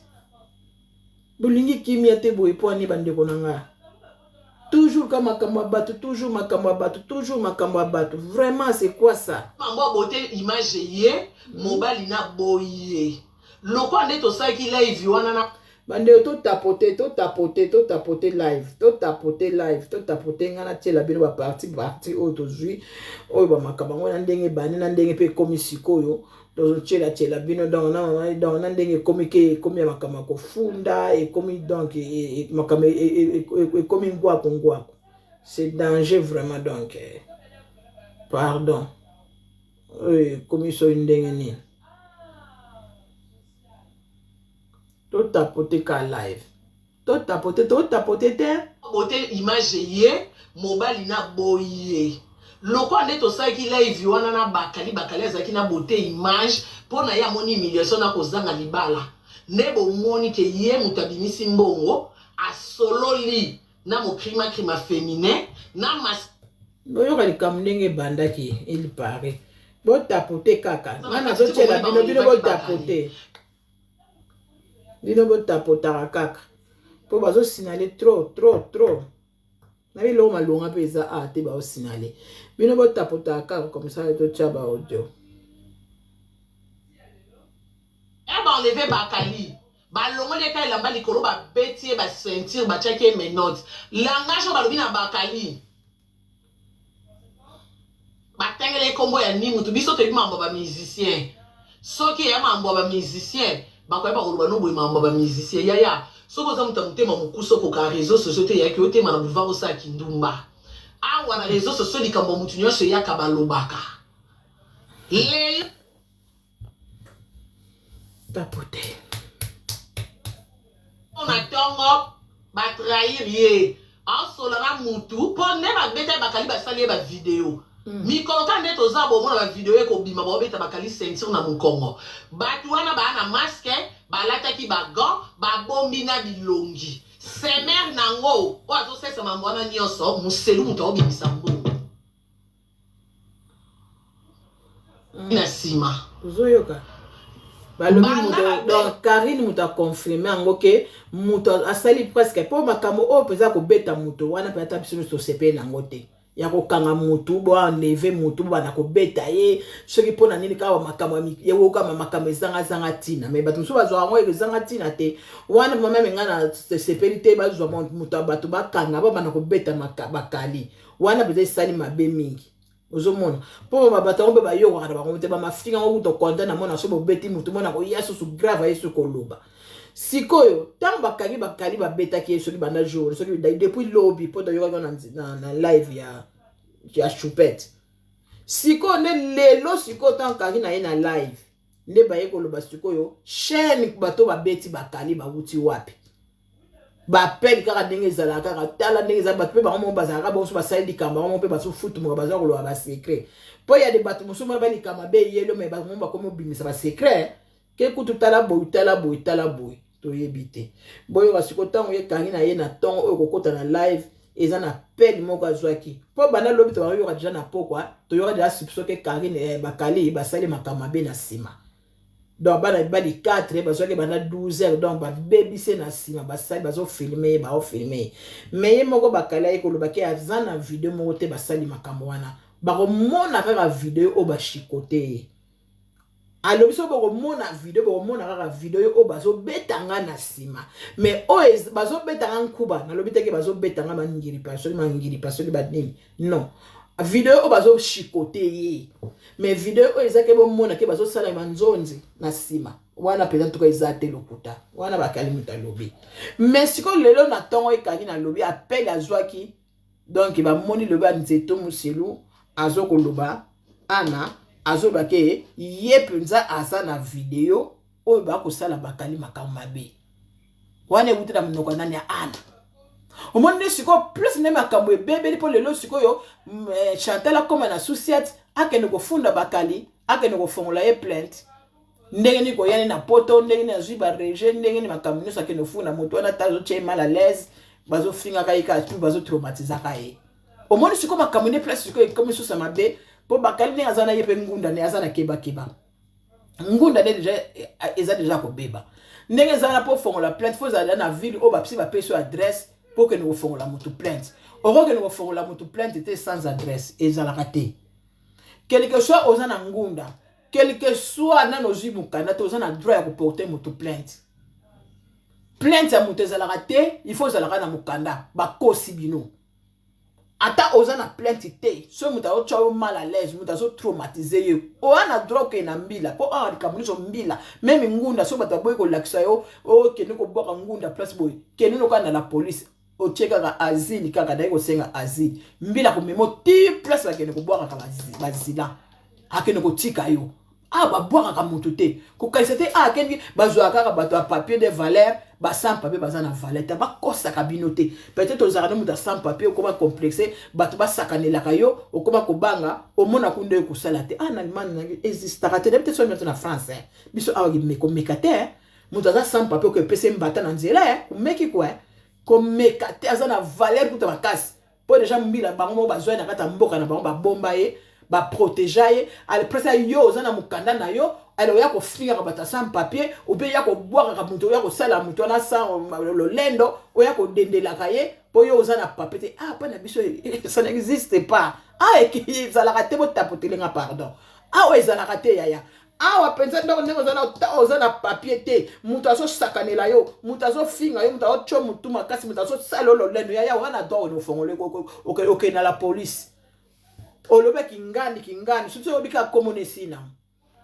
Bolingi kimia te boye mpo ani? Bandeko na nga, toujours ka makambo ya bato, toujours makambo ya bato, toujours makambo ya bato. Vraiment, c'est quoi ça? Mambo ya Beauté Image ye mobali na boye lokola nde tosalaki live wana na Bandeko, totapote, totapote, totapote live, totapote live, totapote. Ngai natiela bino baparti parti oyo tozwi oyo bamakambo yango na ndenge ebandi, na ndenge mpe ekomi sikoyo. Tozotielatiela bino donc na ndenge ekomi ke ekomi ya makambo ya kofunda, ekomi donc makambo ekomi ngwaku ngwaku. C'est danger vraiment. Donc pardon, oyo ekomi soki ndenge nini? Totapote ka live, totapote, totapote te. Beauté Image ye mobali na boye lokola nde tosalaki live wana na Bakali, Bakali azalaki na Beauté Image mpo na ye amoni humiliation na kozanga libala nde bomoni ke ye moto abimisi mbongo, asololi na mokrimakrima féminin na mas. Boyoka likambo ndenge ebandaki. Il paraît, botapote kaka, nga nazotiela bino, bino botapote, bino botapotaka kaka mpo bazosinale trop trop trop na biloko malonga mpe eza a te. Baosinale, bino botapotaka kaka comme ça totya baaudio. E baenleve Bakali, balongoli eka elamba likolo, babeti ye baceinture, batiaki ye menotte. Langage oyo balobi na Bakali, batangela ye nkombo ya ni mutu. Biso toyebi mambo ya bamusicien. Soki eya mambo ya bamusicien, bakoyeba koloba no boye mambo ya bamusicien. Yaya, soki oza moto ya motema mokusa, okoka réseau sociaux te. Eyaki otema na boulevard, osala kindumba awa na réseau sociaux, likambo ya motu nyonso eyaka, balobaka lelo. Tapote. Na ntongo batrahir ye, aosola na mutu mpo nde babeta Bakali, basali ye bavideo. Mikolo kaka nde toza bomona ba video ekobima baobeta bakali ceinture na mokongo. Bato wana baa na masque, balataki ba gants, babombi na bilongi. Semer nango oyo azosalisa mambo wana nyonso, muselu moto aobimisa mbongo. Na nsima. Ozoyoka? Balobi moto donc Karine moto aconfirme yango ke moto asali presque mpo makambo oyo mpenza kobeta moto wana mpe ata biso nyonso tosepeli na yango te. Ya kokanga mutu bo enleve mutu bobanda kobeta ye soki mpo na nini kaka makambo ewokama makambo ezangazanga ntina me bato mosusu bazwaka yango ezanga ntina te wana mama me ngai nasepeli te bazwa moto ya bato bakanga babanda kobeta bakali wana mpenza esali mabe mingi ozomona mpo bato yango mpe bayokaka na bango te bamafinga yango kuta konta na mona so bobeti motu mona koya susu grave aye soki koloba sikoyo ntango bakangi bakali babetaki ye soki banda jour soki depuis lobi mpo toyokaki na, na, na live ya, ya choupette sikoyo nde lelo sikoyo ntango kangi na ye na live nde baye koloba sikoyo chaîne bato babeti bakali bawuti wapi bapele kaka ndenge ezalaka kaka tala ndenge eza bato mpe bango moko bazalaka bongo so basali likambo bango moko mpe bazofutumuka baza koloba basecret mpo ya de bato mosusu mona balikambo mabe eyelo me bango bakomi obimisa basecret ke kutu tala boye tala boye tala boye toyebi te boyoka sikoyo ntango ye kangi na ye na ntongo oyo kokota na live eza na pele moko azwaki mpo banda lobi tobayoka deja na pokwa toyoka deja soupçon ke Karine eh, bakali basali makambo mabe na nsima donc bana mibali 4 bazwaki banda 12 heures donc babebisi na nsima basali bazofilme ye baofilme ye me ye moko bakali aye koloba ke aza na video moko te basali makambo wana bakomona kaka video oyo bashikote ye alobi soki bokomona video bokomona kaka video oyo bazobeta nga na nsima mais oyo bazobeta nga nkuba nalobi teke bazobeta nga mangiripa soki mangiripa soki banini non video oyo bazoshikote ye mais video oyo eza ke bomona ke bazosala manzonzi na nsima wana mpenza ntuka eza te lokuta wana bakali moto alobi mais sikoyo lelo na ntongo ekangi nalobi appel azwaki donc bamoni lobi ya nzeto muselu azokoloba ana azoloba ke ye mpenza aza na video oyo bakosala bakali makambo mabe wana ewuti na monoko ya nani ya ana omoni nde sikoyo plus nde makambo ebebeli mpo lelo sikoyo mm, eh, chantal akoma na susiat akende kofunda bakali akende kofongola ye plainte ndenge nini koyani na poto ndenge nini azwi bareje ndenge nini makambo nyonso akende kofunda moto wana ata azotya ye mal à l'aise bazofingaka ye kaka tu bazotraumatisaka ye omoni sikoyo makambo nde place sikoyo ekomi susa mabe mpo bakali ndenge aza na ye mpe ngunda nde aza na kebakeba ngunda nde deja eza deja kobeba ndenge eza wana mpo ofongola plainte fo ezala na ville oyo bapesi bapesi yo adresse mpo okende kofongola motu plainte okokende kofongola motu plainte te sans adresse ezalaka te quelque soit oza na ngunda quelque soit nano ozwi mokanda te oza na droit ya koporte motu plainte plainte ya moto ezalaka te il faut ozalaka na mokanda bakosi bino ata oza na plainte te soki moto azotya yo mal à l'aise moto azotraumatise ye oya na droit okende na mbila mpo awa likambo nyonso mbila meme ngunda soki bato baboyi kolakisa yo okende kobwaka ngunda place boye kende nokaa na la police otie kaka asile kaka naye kosenga asile mbila komema ti place bakende kobwakaka bazila akende kotika yo ah babwakaka motu te kokanisa te ah akendiki bazwaka kaka bato ya papier de valeur ba sans papier baza na valeur te bakosaka bino te peut-être ozalaka na moto ya sans papier okoma complexe bato basakanelaka yo okoma kobanga omona kuna nde kosala te ah na allemagne na existaka te nayebi te soki nyonso na france eh. biso awa komeka te eh. moto aza sans papier okopesa ye mbata na nzela eh. komeki kua eh. komeka te aza na valeur kuta makasi mpo deja mbila bango moko bazwa ye na kati ya mboka na bango babomba ye baprotegea ye alpresa yo oza na mokanda na yo ale oya kofingaka bato ya sans papier obe ya kobwakaka moto oya kosala moto wana sans lolendo oya kodendelaka ye mpo yo oza na papier te ah mpo na biso ça n'existe pas ah ezalaka te botapotelenga pardon awa ah, ezalaka te yaya awa mpenza ndako ndenge oza na oza na papier te moto azosakanela yo moto azofinga yo moto azotyo motu makasi moto azosala yo lolendo yaya wana droit one ofongole okende na la police olobaki ngani kingani soki oyebi kaka kombo na esina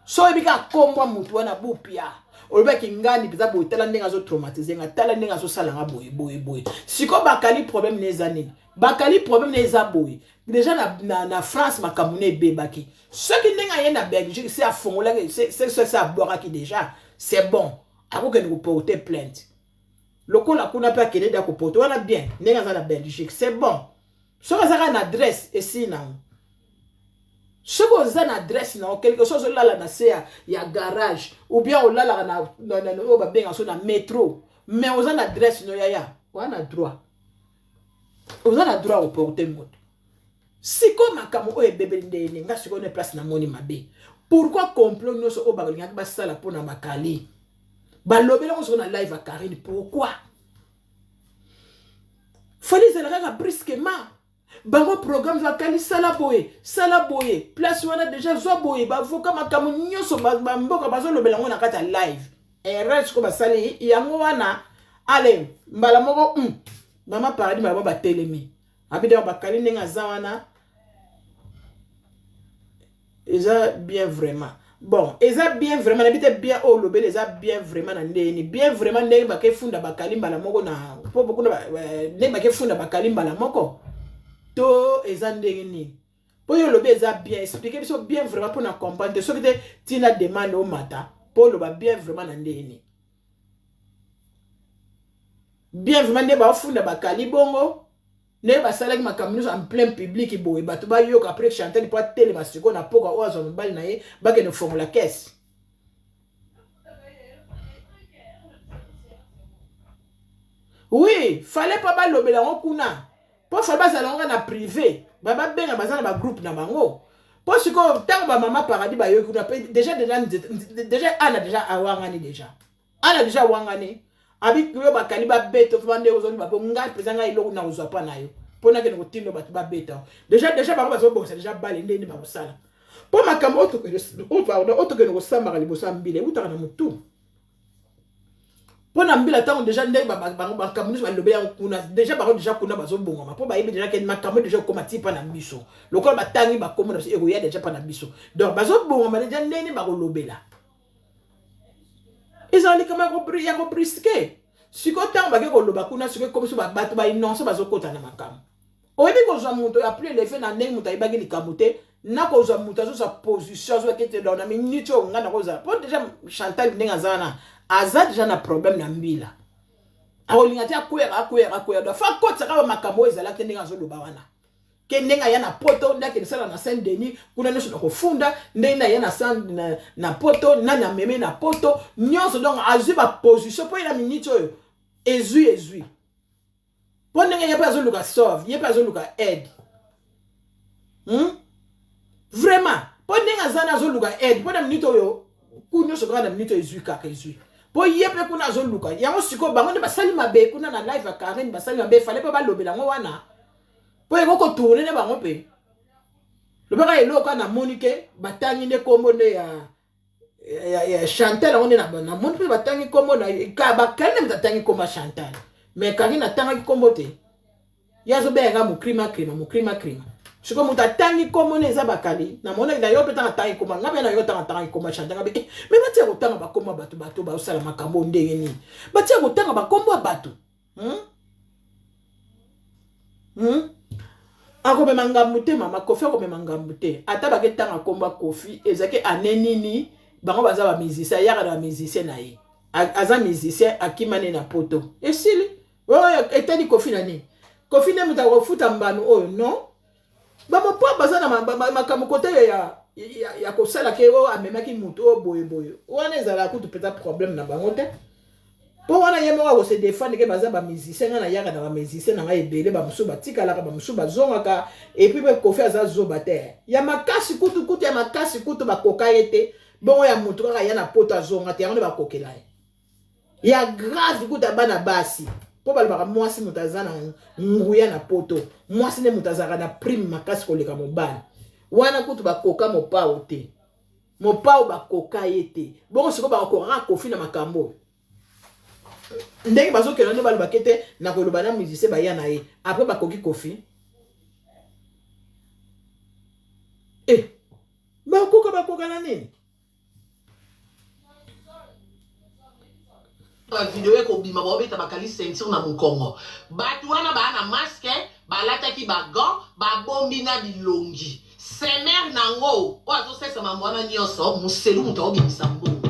so oyebi kaka kombo ya motu wana bupia olobaki ngani mpenza boye tala ndenge azotraumatise nga tala ndenge azosala nga boye boye boye sikoyo bakali problème na eza nini bakali problème na eza boye deja na, na, na france makambo na ebebaki soki ndenge aye na belgique se afongolaki se abwakaki deja c'est bon akokende koporte plainte lokola kuna mpe akende da koporte wana bien ndenge aza na belgique c'est bon soki azaka na adresse esili nango. Soki oza na adresse na yo quelque chose, ozolala na se ya, ya garage ou bien olalaka na oyo babengaka so na metro, mais oza na adresse no, yaya, oza na droit, oza na droit oporte moto. Sikoyo makambo oyo ebebeli ndenge nga sikoyo na place namoni mabe. Pourquoi complot nyonso oyo balingaki basala mpona Bakali, balobeli yango sikoyo na live ya Karine? Pourquoi fali ezala kaka brusquement bango programme bakali sala boye, sala boye, place wana deja zwa boye, bavoka, makambo nyonso bamboka bazolobela yango na kati ya live? Erreur sikoyo basali yango wana. Ale mbala moko, mama Paradis, mbala moko batelemi abidaka Bakali ndenge aza wana. Eza bien vraiment. Bon, eza bien vraiment, nayebi te bien oyo olobeli eza bien vraiment na ndeni. Bien vraiment ndenge bakefunda Bakali mbala moko na po kuna, ndenge bakefunda Bakali mbala moko to eza ndenge nini? Mpo oyo olobi eza bien, explique biso bien vraiment mpona comprendre te. Soki te, ntina demande omata mpo oloba bien vraiment na ndenge nini. Bien vraiment nde baofunda Bakali bongo, ndenge basalaki makambo nyonso en plein public boye, bato bayoka. Après Chantal mpo atelema sikoyo na poka oyo azwa mobali na ye, bakende kofongola kese. Oui, fallait pas balobela yango kuna, mpo fallait bazala yango na privé, babenga baza na bagroupe na bango. Mpo sikoyo ntango bamama Paradis bayoki kuna mpe déjà déjà déjà ana déjà awangani, déjà ana déjà awangani, abi yo Bakali babeta fo bande ozoni bapo. Ngai mpenza, ngai eloko na kozwa mpa na yo mpo nakende kotinda bato babeta. Déjà déjà bango bazobongisa déjà bale ndenge bakosala, mpo makambo oyo tokende kosambaka liboso ya mbila eutaka na motu. Mpo na mbila, ntango déjà ndenge makambo nyonso balobi yango kuna déjà, bango déjà kuna bazobongama, mpo bayebi déjà ke makambo déjà ekoma ti mpa na biso. Lokola batangi bakombo na biso, ekoya déjà mpa na biso. Donc bazobongama déjà ndenge bakolobela. Ezala likambo ya kobrusquer. Sikoyo ntango bake koloba kuna, sikoyo ekomi so bato bainonce, bazokota na makambo. Oyebi kozwa moto ya plus élevé na ndenge moto ayebaki likambo te, na kozwa moto azozwa position, azwaki te. Donc na minute oyo ngai nakozala, mpo déjà Chantal ndenge aza wana, aza déjà na problème na mbila, akolinga te akweyaka, akweyaka, akweyaka. Donc fa akotisaka bamakambo oyo ezalaki ndenge azoloba wana ke ndenge aya na poto, nde akende sala na Saint Denis kuna nyonso na kofunda, ndenge na ye na poto, nani ameme na poto nyonso. Donc azwi baposition mpo ye na minute oyo ezwi ezwi, mpo ndenge ye mpe azoluka sauve, ye mpe azoluka aide, Vraiment, mpo ndenge aza na azoluka aide mpo na minute oyo ku nyonso kaka na minute oyo ezwi kaka ezwi, mpo ye mpe kuna azoluka yango. Sikoyo bango nde basali mabe kuna na live ya Karine, basali mabe. Fallait mpe balobela yango wana, mpo eko kotourner na bango mpe. Lobaka eloko kaka namoni ke batangi nde nkombo nde ya Chantal. Yango nde namoni mpe batangi nkombo na Bakali na moto atangi nkombo ya Chantal, mais Karine atangaki nkombo te. Ye azobengaka mokrima krima, mokrima krima. Sikoyo moto atangi nkombo nde eza Bakali. Namonaki na yo mpe ntango atangi nkombo nga mpe na yo, ntango atangi nkombo ya Chantal, nga mpe. Mais batia kotanga bakombo ya bato, bato baosala makambo ndenge nini? Batia kotanga bakombo ya bato, Akomema ngambu te, mama Kofi akomema ngambu te. Ata baketanga nkombo ya Kofi, ezalaki ane nini? Bango baza bamusicien, ayaka na bamusicien na ye, aza musicien, akima ne na poto, esili. Oyo etali Kofi na nini? Kofi nde moto akofuta mbano oyo? Non, bamopo baza na makambo kote ya kosala ke oyo amemaki motu oyo boye boye wana, ezalaka kutu mpenza problème na bango te, mpo wana ye moko akose défendre ke baza bamusicien, ngai nayaka na bamusicien na ngai ebele, bamosusu batikalaka, bamosusu bazongaka. Et puis mpe Kofi aza zoba te ya makasi kutu kutu ya makasi kutu bakoka ye te. Bongo ya motu kaka ya na poto azonga te, yango nde bakokela ye ya grave kutu ya bana basi, mpo balobaka mwasi moto aza na nguya na poto, mwasi nde moto azalaka na prime makasi koleka mobali. Wana kutu bakoka Mopao te, Mopao bakoka ye te. Bongo sikoyo bakokaka Kofi na makambo ndenge bazokenda nde balobaki te na koloba na musicien baya na ye, après bakoki Kofi e bakoka, bakoka na nini? Bavideo ekobima, baobeta Bakali ceinture na mokongo. Bato wana baa na masque, balataki bagants, babombi na bilongi. Semer nango oyo azosalisa mambo wana nyonso, moselu moto aobimisa mbongo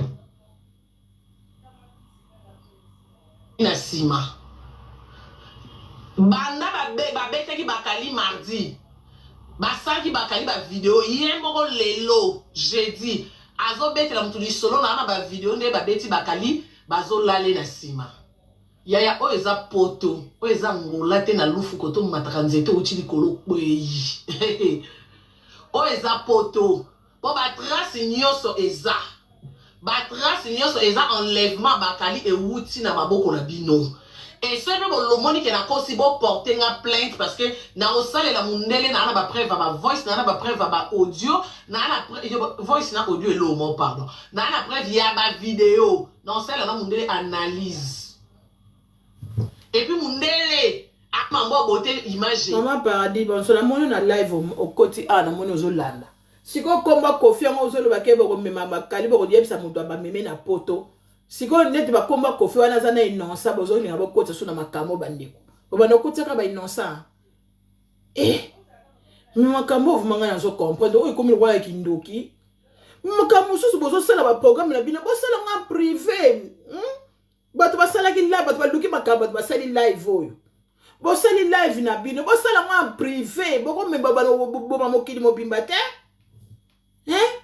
na nsima. Banda babetaki Bakali mardi. Basalaki bakali ba video ye moko lelo jeudi azobetela mutu lisolo na na ba video nde babeti bakali bazolale na sima. Yaya oyo eza poto oyo eza Angola te na lufu koto mataka nzete outi likolo kweyi oyo eza poto po ba trace nyoso eza ba trace nyoso eza enlèvement bakali ewuti na maboko na bino et soki pe bolomoni ke nakosi bo porter nga plainte parce que nakosalela mundele naa na ba preuve ya ba voice naa na ba preuve ya ba audio naa na voice na audio eloo mo pardon naa na preuve ya ba video nakosalela na mundele analyse et puis mundele amambo ya beauté image Maman Paradis, bonsoir. Namoni na live okoti awa namoni ozolanda. Sikoyo kombo Koffi yango ozoloba ke bokomema bakali bokoyebisa moto abameme na poto. Sikoyo neti bakombo Koffi wana aza na innocent bozolinga bokotisa so na makambo bandeko. Bobanda kotisaka ba innocent. Eh! Mais makambo oyo vraiment ngai nazo comprendre oyo ekomi lokola ya kindoki. Makambo mosusu bozosala ba programme na bino bosala ngo en privé. Hmm? Bato basalaki live, bato baluki makambo, bato basali live oyo. Bosali live na bino, bosala ngo en privé, bokomema boma mokili mobimba te. Hein?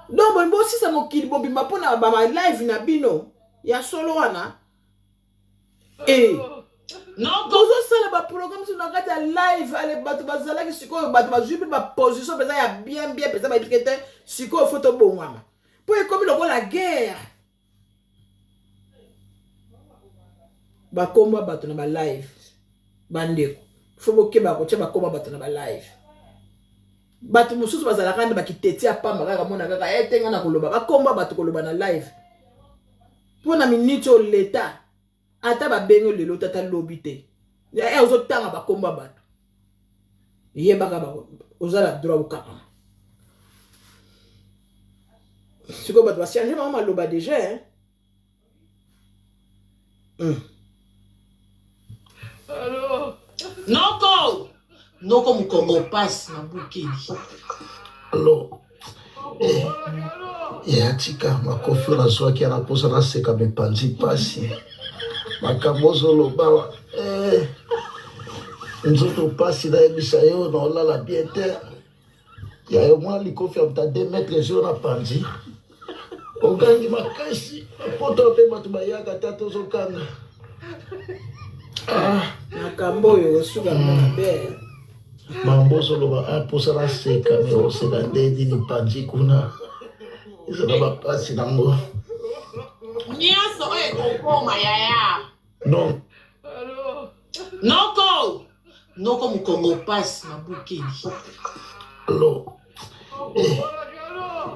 Donc bolingi bosisa mokili mobimba mpo na ba live na bino ya solo wana. Eh. Bozosala ba programme na kati ya live ale bato bazalaki sikoyo bato bazwi mpe ba position mpenza ya bien bien mpenza bayebi te sikoyo fo tobongwama mpo ekomi lokola guerre. Bakombo ya bato na ba live bandeko fo bokeba kotia bakombo ya bato na ba live bato mosusu bazalaka nde bakiteti ya pamba kaka mona kaka ete eh, nga na koloba bakombo ya bato koloba na live mpo na miniti oyo leta ata babengi lelo tata lobi te eh, ozotanga bakombo ya bato yebaka oza na droit okangama sikoyo bato bachange bango maloba deja hein? mm. Noko noko mokongo pasi na bukeli alo eh, ya tika makofi oyo nazwaki yana mposa naseka mipanzi mpasi makambo ozoloba eh, nzoto mpasi nayebisa yo naolala bien te ya yo mwa likofi ya moto 2 mètre zio na panzi ogangi makasi poto mpe bato bayaka ta tozokanga ah. makambo oyo osuka mabe mambo ozoloba ah, mposa naseka me oseka nde nini panzi kuna ezala bapasi nango nyonso oyo ekokoma yaya non noko noko mokongo pasi na bukeli alo eh,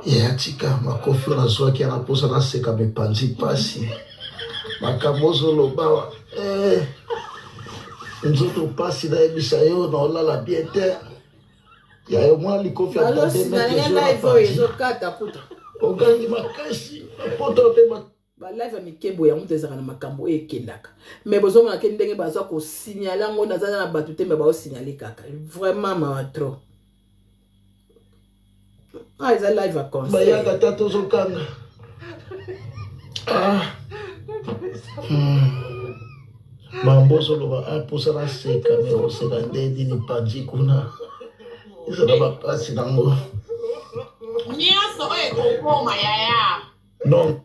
eh, atika makofi oyo nazwaki yana mposa naseka mipanzi mpasi makambo ozoloba eh, nzoto mpasi nayebisa yo naolala bien te ya yo mwa likofi ya ogangi makasi poto mpe Ba live ya mike boye yango moto ezalaka na makambo oyo ekendaka mais bozomona ke ndenge baza kosignale yango naza na bato te mais baosignale kaka vraiment mawa trop ah eza live ya concert bayaka ta tozokanga ah. hmm. mambo ozoloba ah, mposa naseka me oseka nde nini panzi kuna ezala bapasi nango nyonso oyo ekokoma yaya Non.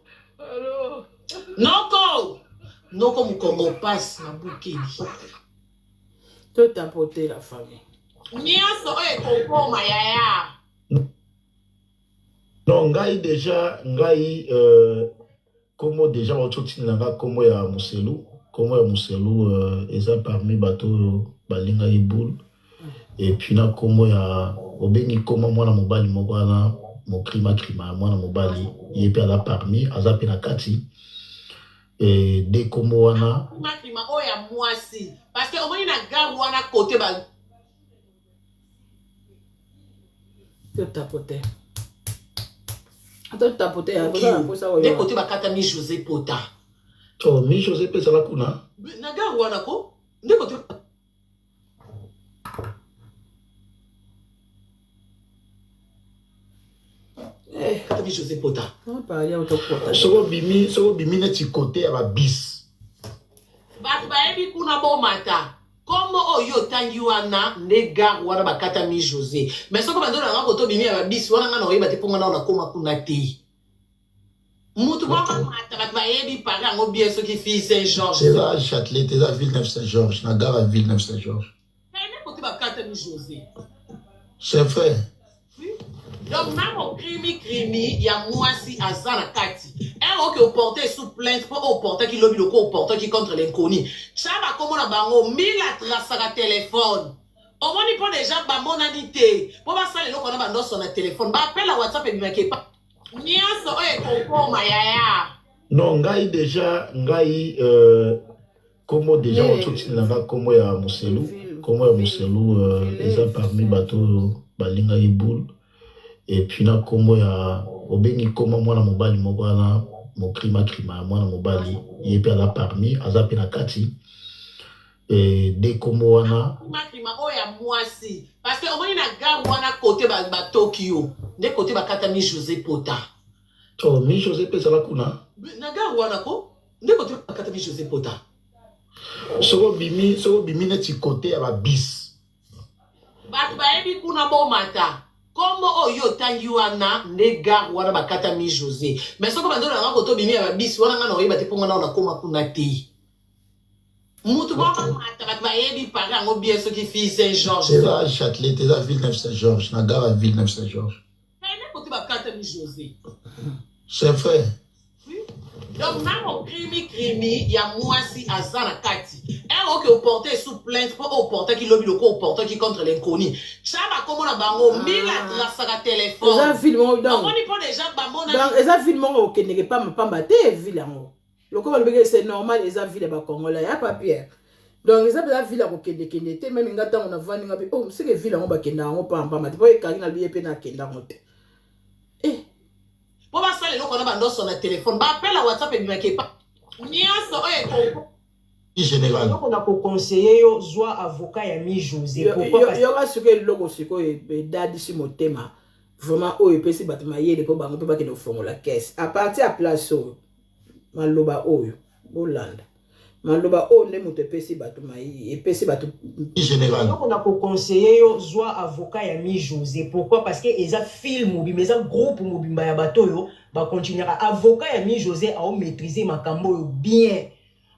Noko! Noko mukongo pasi na bukeli. To tapoter la famille. Nyonso oyo ekokoma yaya. Non, ngai deja ngai euh, kombo deja bauti kotindela nga kombo ya Muselu, kombo ya Muselu euh, eza parmi bato oyo balingaki boule et puis na kombo ya obengi kombo mwana mobali moko wana mokrima krima ya mwana mobali ye mpe aza parmi aza mpe na kati e, de kombo wana krima oyo ya mwasi parce que omoni na gare wana kote ba totapote totapote nde kote bakata mi josé pota oh, mi josé mpe ezala kuna na gare wana ko nde kote Eh, kata mi José Pota. Soki obimi, soki obimi neti kote ya ba bis. Bato bayebi kuna bomata. Kombo oyo yo otangi wana nde gare wana bakata mi Jose. Mais soki obandi olanda nga kote obimi ya ba bus wana nga nakoyeba te po nga nao nakoma kuna te. Mutu moko amata bato bayebi Paris yango bien soki fille Saint Georges. Eza Chatelet te eza Villeneuve Saint Georges na gare ya Villeneuve Saint Georges. Pene kote bakata mi Jose. C'est vrai. Donc na mokrimi krimi ya mwasi aza na kati. Ere oke oporte sous plainte po oportaki lobi loko oportaki contre l'inconnu. Tya bakombo na bango mila trasaka telefone. Omoni po deja bamonani te po basala eloko wana bandoso na telefone. Ba appel ya WhatsApp ebimaki epa nyonso oyo ekokoma yaya. Non ngai deja ngai euh, kombo deja Yeah. ototindela nga kombo ya Muselu, kombo ya Muselu euh, eza parmi bato oyo balingaki boule et puis na kombo ya obengi kombo mwana mobali moko wana mokrima krima ya mwana mobali ye mpe aza parmi aza mpe na kati et de kombo wana Krima oyo ya mwasi parce que omoni na gare wana kote ba, ba Tokyo nde kote bakatami Jose Pota. Oh, mi Jose mpe ezala kuna na gare wana ko nde kote bakatami Jose Pota. Soki obimi soki obimi neti kote ya ba bis. Bato bayebi kuna bomata. Kombo oyo yo otangi wana nde gare wana bakata mi Jose. Mais soki obandi olanda nga kote obimi ya ba bis wana nga nakoyeba te po nga nao nakoma kuna te. Mutu moko amata bato bayebi Paris yango bien soki fille Saint Georges. Eza Chatelet te eza Villeneuve Saint Georges na gare ya Villeneuve Saint Georges. Pene kote bakatami Jose. C'est vrai. Donc na mokrimi krimi ya mwasi aza na kati. Ere oke oporte sous plainte po oportaki lobi loko oportaki contre l'inconnu. Tya bakombo na bango mila trasaka telefone. Eza ville moko donc. Omoni po deja bamona. Donc eza ville moko okendeke pamba pamba te ville yango. Lokola balobaki que c'est normal eza ville ya ba congolais ya pa Pierre. Donc eza mpenza ville ya kokendekende te meme nga ntango navandi nga mpe oh seke ville yango bakenda yango pamba pamba te mpo ekangi na biye mpe nakenda yango te. Eh. Po basala eloko wana bandoso na telefone ba appel ya WhatsApp ebimaki epa nyonso oyo eko General. Eloko na ko conseiller yo zwa avocat ya mi Jose pourquoi parce Yoka sikoyo eloko sikoyo edadisi motema vraiment oyo epesi bato mayele mpo bango mpe bakende kofongola caisse à partir ya place oyo maloba oyo bolanda maloba oyo nde moto epesi bato mai epesi bato General. Eloko na ko conseiller yo zwa avocat ya mi Jose pourquoi parce que eza file mobimba eza groupe mobimba ya bato oyo ba continuaka avocat ya mi Jose ao maitriser makambo oyo bien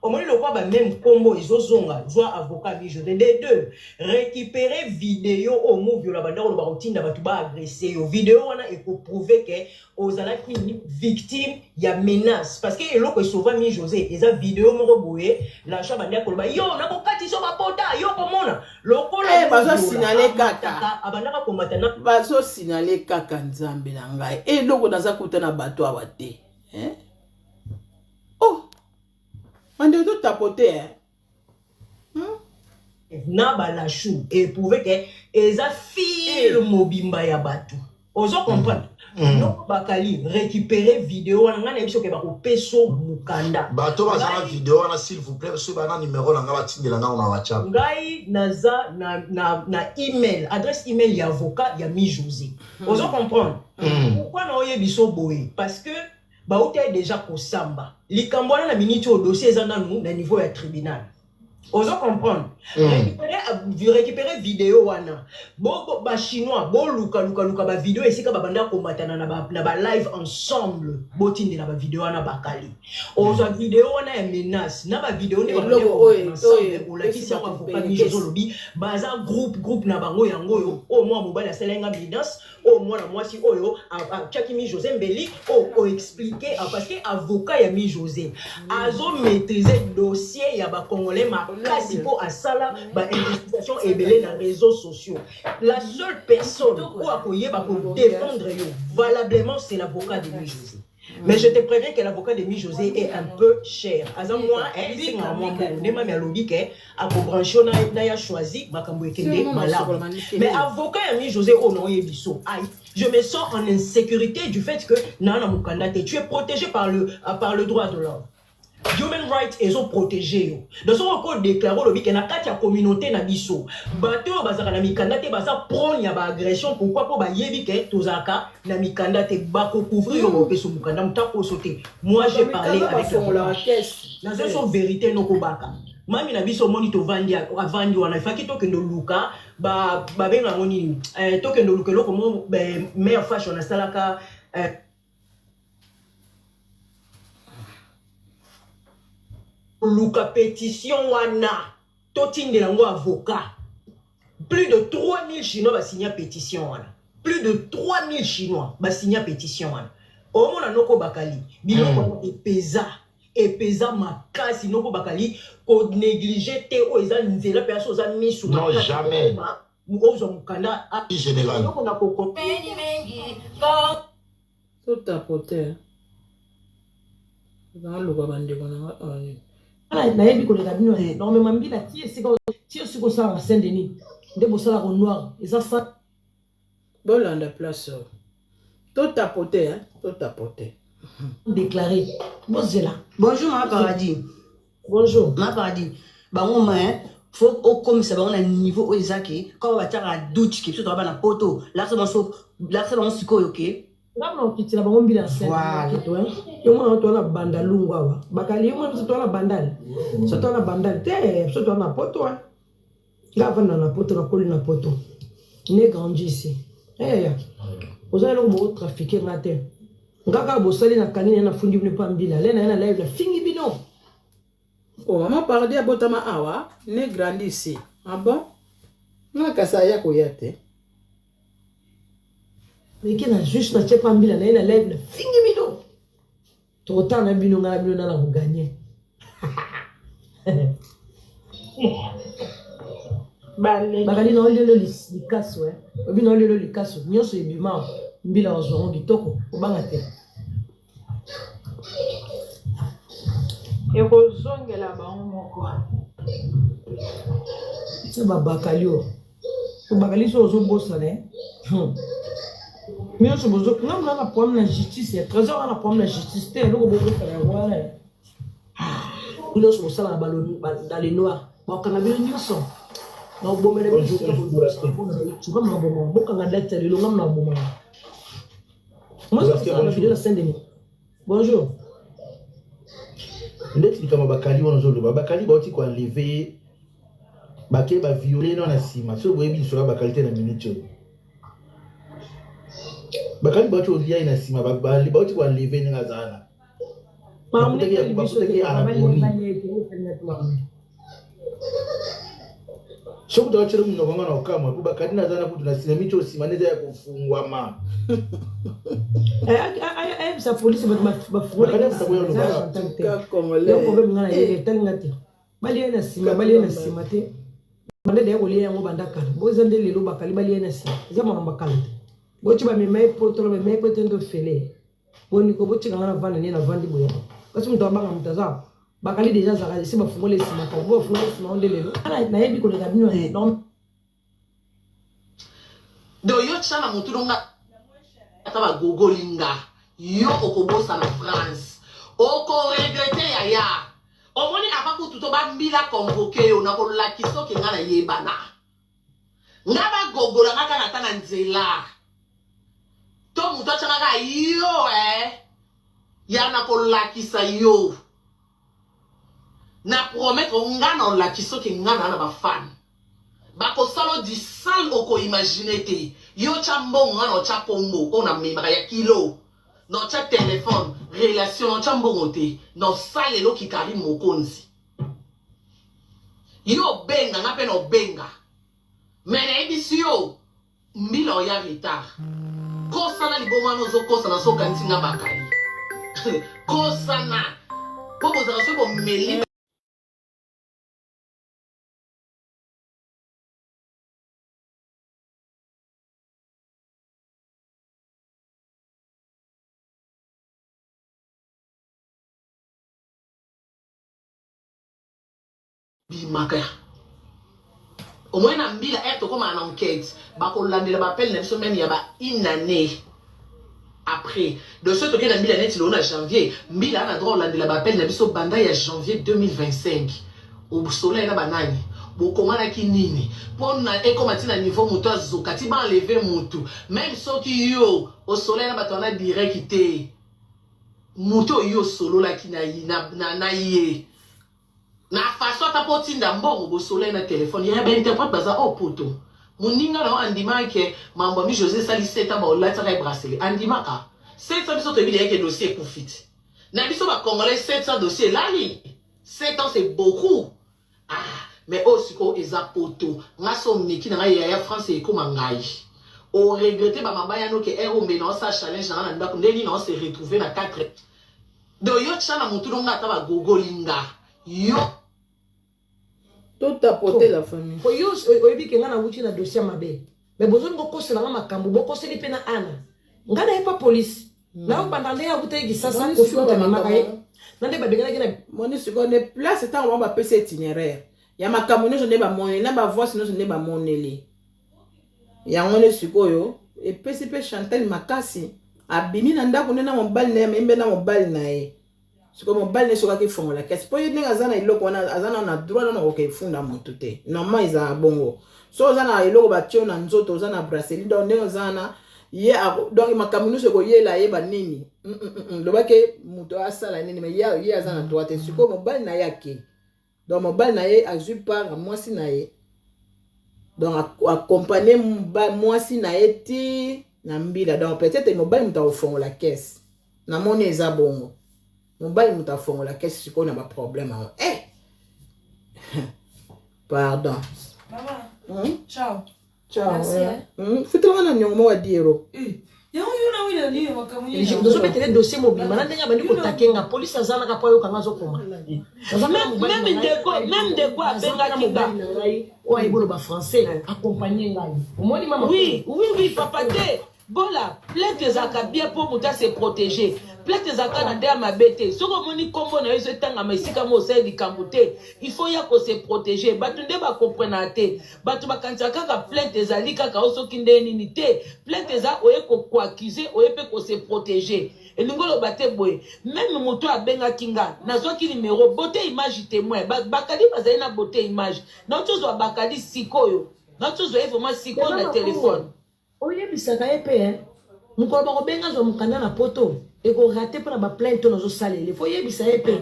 omoni lokola ba meme kombo ezozonga zwa avocat mi Jose de deux recuperer video oyo moviola banda koloba kotinda bato ba agresse yo video wana eko prouver que ozalaki victime ya menace parce que eloko esauva mi Jose eza video moko boye lacha bandi akoloba yo nakokatisa bapota yo komona lokola eh, bazo signale kaka abandaka komata na bazo signale kaka nzambe na ngai eloko naza kuta na bato awa te eh? oh bandeko totapote eh? Hmm? na balachou eprouve ke eza file eh. mobimba ya bato ozo comprendre mm. noko bakali récupérer video wana ngai nayebi soki bakopeso mokanda bato baza na video wana s'il vous plaît soki bana numero na ngai batindela ngai na whatsapp ngai naza na, na, na email adresse email ya avocat ya mi josé mm. ozo comprendre mm. pourquoi naoyebi so boye parce que Bawutaki dejà kosamba likambo wana na minute oyo dossier eza nanu na niveau ya tribunal. Ozo comprendre? Mm. Récupérer, récupérer vidéo wana. Bo, bo ba chinois bo luka luka luka ba vidéo esika ba banda komatana na ba na ba live ensemble. Botindela ba vidéo wana bakali. Ozwa mm. vidéo wana ya menace na ba vidéo nde ba banda komatana ensemble olakisi yango avocat Mijozo lobi baza groupe groupe na bango yango oyo oyo mwa mobali asala nga menace oyo mwana mwasi oyo atiaki mi josé mbeli oyo oexplike parce que avocat ya mi josé azo maîtriser dossier ya bacongolais makasi mpo asala bainvestigation ebele na réseaux sociaux la seule personne oyo akoyeba kodefendre yo valablement c'est l'avocat de mi josé Mais je te préviens que l'avocat de Mi José est un peu cher. Aza moi, eh, singa moi mbongo. Nde mami alobi ke ako branche na na ya choisi makambo ekende malamu. Mais avocat ya Mi José oyo na oyebi so. Aïe, je me sens en insécurité du fait que na na mukanda te. Tu es protégé par le droit de l'homme. Human rights ezo protéger yo. Donc soki oko déclarer olobi ke na kati ya communauté na biso bato oyo bazalaka na mikanda te baza prone ya ba agression pourquoi po bayebi ke tozalaka na mikanda te bako couvrir yo bakopesa mokanda moto akoso te. Moi j'ai parlé avec l'avocat. Nazo so vérité noko baka. Mami na biso omoni tovandi avandi wana ifaki tokende oluka babenga yango nini eh, tokende oluka eloko mo mare fashion asalaka eh, luka petition wana totindela yango avocat. Plus de 3000 chinois basigna pétition wana, plus de 3000 chinois basigna pétition wana. Omona noko bakali biloko wana epeza epeza makasi. Noko bakali konéglige te, oyo eza nzela mpe aso oza misu Non, jamais. Ozwa mokanda Général. eloko na koko Totapote naluka bandeko na nga awa nini. Nayebi koleka bino. Nakomema mbila ti esika ti esika osalaka Saint Denis nde bosalaka noir eza sa. Bolanda place oyo, totapote, totapote. Déclaré, bozela. Bonjour ma Paradis. Bonjour. Ma Paradis. Bango ma hein, faut okomisa bango na niveau oyo eza ke kama batiaka doute ke biso toza bana poto, lakisa bango so, lakisa bango sikoyo ke Nga na okitela bango mbila ya Voilà. Yo mwana toza na bandalungu awa bakali, yo mwana biso toza na bandal, biso toza na bandal te, biso toza na poto. Nga avanda na poto, nakoli na poto, né grandi ici. Eya oza eloko bokotrafiquer nga te. Nga kaka bosali na kangi naye nafundi bino mpa mbila le naye na live nafingi bino. Oh, mama Paradis abotama awa, né grandi ici. Ah bon, nga kasi aya koya te. Meke na juste natie mpa mbila naye na live nafingi bino. Tokotala na bino, nga na bino nana koganye. Bakali na olelo likasu, obi na olelo likasu nyonso ebima mbila ozwa yango kitoko, obanga te. Ekozongela bango moko. Se babakali oyo bakali so ozobosana nyonso bozo nga mona na problème na justice ya trésor wana, problème na justice te. Eloko bobosana yango wana, bino nyonso bosalaka dans le noir, bakokanga bino nyonso, bakobomela bino. Nga mona bokanga date ya lelo, nga mona bomaka video na Saint Denis. Bonjour. Ndeti likambo bakali wana ozoloba, bakali bauti koenlever ye, bake bavioler na nsima. Soki boyebi lisolo ya bakali te, na minute oyo bakali bauti kolia ye na nsima, bauti koenlever ndenge aza wana, bakutaki anagoni. Soki tokatyela monoko nga na okamwa po bakali naza na kutu na nsima miti oyo nsima nde eza ya kofungwama. Ayebisa polisi bato bafungolinga te, balia na nsima, balia na nsima te. Banda deya kolia yango banda kala, bo eza nde lelo bakali balia na nsima, eza makambo kala te. Boti bamema ye poto, bamema ye po ete nde ofele boniko. Botika nga na vanda nde navandi boya, kasi moto abanga moto aza bakali déjà azalaka esi bafungoli nsima kala, bo bafungoli nsima ngo nde lelo. Nayebi koleka bino. Donc yo tya na motu nonga ata bagogoli nga, yo okobosana France, okoregretter yaya. Omoni, avant kutu to bambila convoquer yo, nakolakisa oke nga nayebana. Nga bagogola nga kaka ata na nzela to moto atyanga kaka yo ya nakolakisa yo na promettre nga na olakisa oke nga na na bafans bakosala di sale. Okoimaginer te, yo tya mbongo, nga na otya kombo oyo namemaka ya kilo, na otya telefone relation, na otya mbongo te, na osala eloki Karine Mokonzi. Yo obenga nga mpe na obenga me nayebisi yo mbila oya retard. Kosana liboma wana ozokosana, so okanisi nga bakali kosana mpo bozala soki bomeli. Bimaka omoi na mbila ere tokomaka na enquête, bakolandela baappels na biso même ya ba une année après. Donc soki tokei na mbila neti lelo na janvier, mbila ana droit olandela baappels na biso banda ya janvier 2025. Osola ye na banani, bokomanaki nini mpo na ekoma ti na niveau moto azoka ti baenlever motu? Même soki yo osola ye na bato wana direct te, moto oyo osololaki na ye. Na façon ata po otinda mbongo bosololi na telephone yaya ba interprète baza oh poto muninga na yo andimaka ke mambo ya mi Jose esali 7 ans baolatisaka ye bracelet andimaka 7 ans biso toyebi deja ke dossier ekufi ti na biso ba congolais 7 ans dossier elali 7 ans c'est beaucoup ah mais oyo sikoyo eza poto nga so omeki na nga yaya France ekoma ngai o regrette ba mabaya no ke heure ombe na osala challenge na nga na ndako ndenge nini na ose retrouver na 4 Donc yo tia na mutu no nga ata ba gogoli nga yo. To tapoter la famille. Po yo oyebi ke nga na wuti na dossier ya mabe. Mais bozo lingo kosela nga makambo bokoseli pe na Anna. Nga na ye pa police. Na yo banda ndenge akutaki Kisasa kofi moto amemaka ye. Na nde babenganaki na moni sikoyo nde place ntango bango bapesi itinéraire ya makambo nyonso nde bamoneli na bavoice nyonso nde bamoneli yango nde sikoyo epesi mpe chantal makasi abimi na ndako nde na mobali na ye amemi mpe na mobali na ye sikoyo mobali na ye soki akefongola kesi mpo ye ndenge aza na eloko wana aza nano na droit nano akoka efunda motu te normal ezala bongo so oza na eloko batio na nzoto oza na braseli donc ndenge oza wana ye donc makambo nyonso ekoyela ye banini mm, mm, mm, lobake moto asala nini me ye aza na droit te sikoyo mobali na ye akei donc mobali na ye azwi part ya mwasi na ye donc accompagne mwasi na ye ti na mbila donc peut-être mobali moto akofongola kese namoni eza bongo mobali moto afongola kese sikoyo na baproblème yango eh! pardon Mama, hmm? Ciao. Ciao. Merci, eh. hein. Futelanga na niongo moko ya 10 euro. Eh. Yango yo na wina nini makambo nini? Nazobetele dossier mobimba na ndenge abandi kotake nga polisi aza naka mpo ayoka nga azokoma. Même ndeko, même ndeko abengaki nga. Oyo ayebi oloba français, accompagne ngai. Omoni mama? Oui, oui, oui, papa te. Bola, plainte ezalaka bien po moto a se proteger. Plainte ezalaka na nde ya mabe te. Soki omoni kombo na yo ezo etangama esika mo osali likambo te, il faut ya ko se proteger. Bato nde ba comprenaka te. Bato bakanisaka kaka plainte ezali kaka o soki nde nini te. Plainte eza oye ko ko accuser, oye pe ko se proteger. Elingi oloba te boye. Meme moto abengaki nga, nazwaki numero, beaute image temoin. Ba bakali bazali na beaute image. Nauti ozwa bakali sikoyo. Nauti ozwa ye vraiment sikoyo na telephone. Oyebisaka ye pe hein. Mokolo bakobenga azwa mokanda na poto eko rate pona ba plainte oyo nazosalela ye. Faut oyebisa ye pe.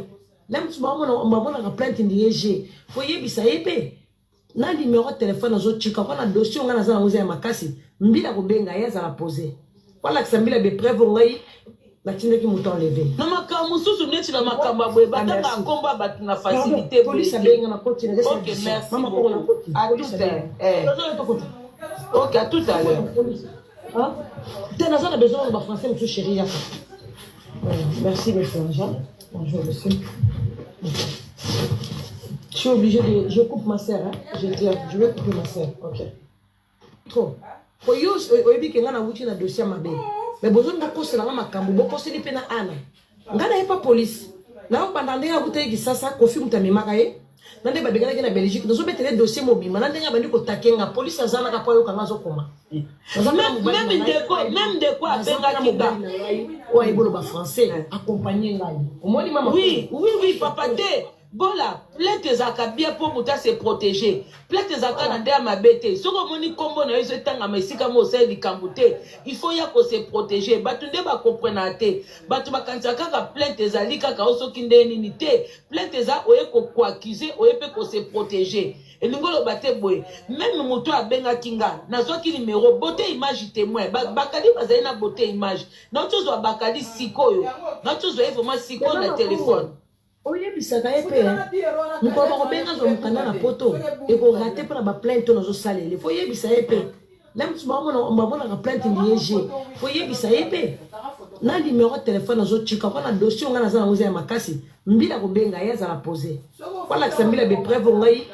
Na mosusu baomona bamonaka plainte ndenge je. Faut oyebisa ye pe. Na numero ya telephone nazotika mpo na dossier oyo ngai naza nango eza ya makasi. Mbila akobenga ye azala pose. Po alakisa mbila ba epreuve oyo ngai natindaki moto enleve. Na makambo mosusu neti na makambo ya boye batangaka nkombo ya bato na facilité boye Police te. abenga na koti na Ok, merci Mama koko na beaucoup. koti. À Police tout abenga. eh. Ok, à tout à l'heure. Hein? Te naza na besoin ba français mosusu chéri yaka. Merci monsieur Jean. Bonjour monsieur. Je suis obligée de je coupe ma sœur hein. Je tiens, je vais couper ma sœur. OK. Trop. Po yo oyebi ke nga na wuti na dossier mabe. Mais bozo bokosela nga makambo, bokoseli pe na Anna. Nga na ye pa police. Na yo banda ndenge akutaki Kisasa, Kofi moto amemaka ye. Na nde babenganaki na Belgique, nazobetele dossier mobimba na ndenge abandi kotake nga, police aza naka po ayoka nga azokoma. Même ndeko, même ndeko abengaki nga. Oyo ayebi oloba français, accompagne ngai. Omoni mama? Oui, oui, oui, papa te. Bola, plainte ezalaka bien po moto a se proteger. Plainte ezalaka na nde ya mabe te. Soki omoni nkombo na yo ezo etangama esika mo osali likambo te, il faut ya ko se proteger. Bato nde ba comprenaka te. Bato bakanisaka kaka plainte ezali kaka o soki nde nini te. Plainte eza oye ko ko accuser, oye pe ko se proteger. Elingi oloba te boye. Meme moto abengaki nga, nazwaki numero, beauté image témoin. Ba, bakali bazali na beauté image. Nauti ozwa bakali sikoyo. Nauti ozwa ye vraiment sikoyo na telephone. Oyebisaka ye pe hein. Mokolo bakobenga azwa mokanda na poto eko rate pona ba plainte oyo nazosalela ye. Faut oyebisa ye pe. Na mosusu baomona bamonaka plainte ndenge je. Faut oyebisa ye pe. Na numero ya telephone nazotika mpo na dossier oyo ngai naza nango eza ya makasi. Mbila akobenga ye azala pose. Po alakisa mbila ba epreuve oyo ngai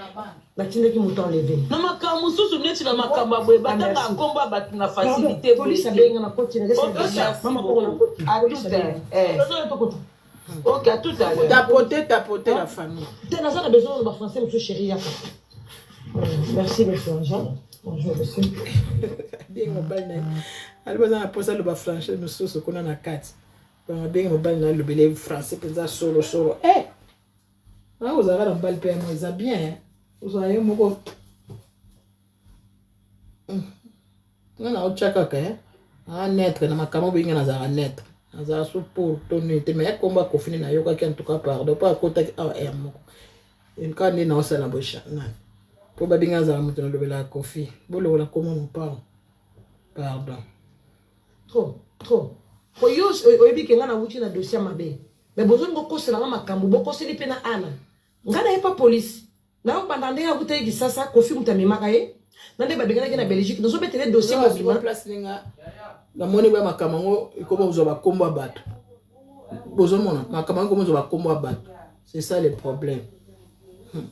natindaki moto enleve. Na makambo mosusu neti na makambo ya boye batangaka nkombo ya bato na facilité boye Police te. abenga na koti na Ok, merci beaucoup. À tout eh. Ok, à tout à l'heure. Tapoter, tapoter la famille. Te naza na besoin ba français mosusu chéri yaka. Merci monsieur Jean. Bonjour monsieur. Abengi mobali na ye. Alobi aza na mposa aloba français mosusu kuna na kati. Donc abengi mobali na ye alobele français mpenza solo solo. Eh! Ah, ozalaka na mobali mpe yango eza bien. Ozala yo moko. Nga na otya kaka eh. Ah, neutre na makambo boye nga nazalaka neutre. Nazalaka so pour to nini te mais kombo ya Koffi nde nayokaki en tout cas pardon mpo akotaki awa air moko. Kaka nde naosala boye nani mpo babinga azala moto nalobelaka Kofi. Bolokola koma mopao, pardon. Trop trop, po yo oyebi ke ngai nawuti na dossier ya mabe, mais bozolinga okosela nga makambo, bokoseli mpe na ana. Ngai naye pa polise nayobanda ndenge akutaki Kisasa, Kofi moto amemaka ye na nde babenganaki na Belgique, nazobetele dossier mobima. Place ndenge namoni boya makambo yango ekoma kozwa bakombo ya bato. Bozomona makambo yango ekoma kozwa bakombo ya bato, c'est ça le problème.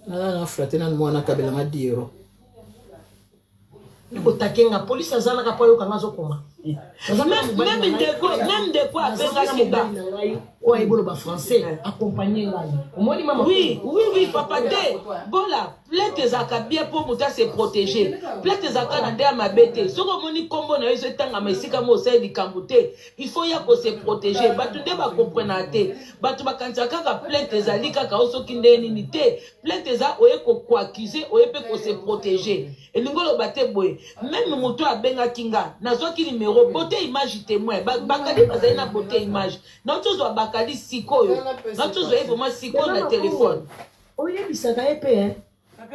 Naza na flatte nanu mwana akabelanga 10 euro. Kotake nga, polise azalaka mpo ayokanga azokoma. Même ndeko abengaki nga. Oyo ayebi oloba français, accompagne ngai, omoni mama? Oui, papa te. Bola plainte ezalaka bien mpo moto ase protéger. Plainte ezalaka na nde ya mabe te. Soki omoni nkombo na yo ezotangama esika mo osali likambo te, il faut ya kose protéger. Bato nde bakomprenaka te. Bato bakanisaka kaka plainte ezali kaka o soki ndenge nini te. Plainte eza oye koaccuser, oye mpe kose protéger. Elingi oloba te boye. Même moto abengaki nga, nazwaki numéro Beauté Image témoin. Bakali bazali na Beauté Image. Nauti ozwa Bakali sikoyo, nauti ozwa ye vraiment sikoyo na telefone. Oyebisaka ye mpe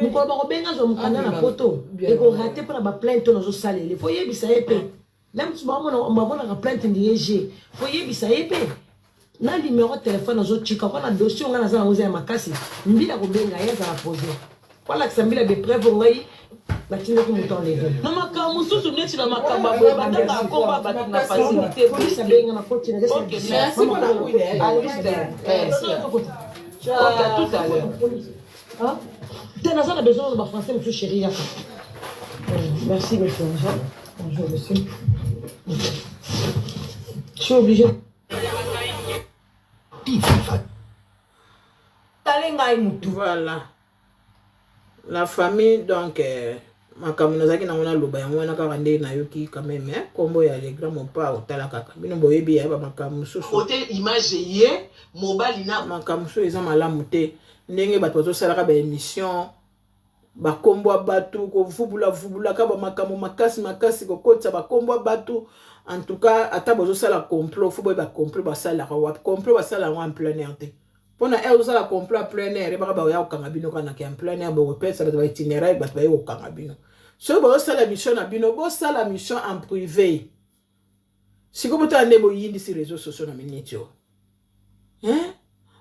mokolo bakobenga zwa mokanda na poto, ekorater mpona baplainte oyo nazosalela. Fo oyebisa ye mpe na mosusu bamonaka plainte ndenge g. Fo oyebisa ye mpe na numéro telefone azotika mpo na dossier ngai naza nango eza ya makasi. Mbila kobenga ye, azala pose po alakisa mbila bapreuve ngai natindaki moto enlevé. Na makambo mosusu neti na makambo ya boye, batangaka nkombo ya bato na facilité. Polise abenga na koti. Ok, merci. Ok, à tout à l'heure. Te, naza na besoin na bafrançais mosusu. Chéri, yaka. Merci monsieur. Bonjour monsieur, je suis obligé. Tale ngai mutu. Voilà la famille. Donc makambo nazalaki nango naloba yango wana kaka nde nayoki quand même nkombo ya le grand Mopao. Otala kaka bino boyebi ya bamakambo mosusu. Kote image ye mobali na makambo mosusu eza malamu te, ndenge bato bazosalaka baémission, bakombo ya bato, kovubula-vubulaka bamakambo makasi makasi, kokotisa bakombo ya bato. En tout cas, ata bozosala complot, fo boyeba complot basalaka wapi. Complot basala yango en plein air te. Mpona aire ozosala complot ya plein air, ebaka bakoya kokanga bino kaka nake en plein air, bokopesa bato baitinéraire, bato baye kokanga bino. Soki bozosala mission na bino, bosala mission en privé. Sikoyo botala nde boyindisi réseau sociaux na miniti oyo, hein?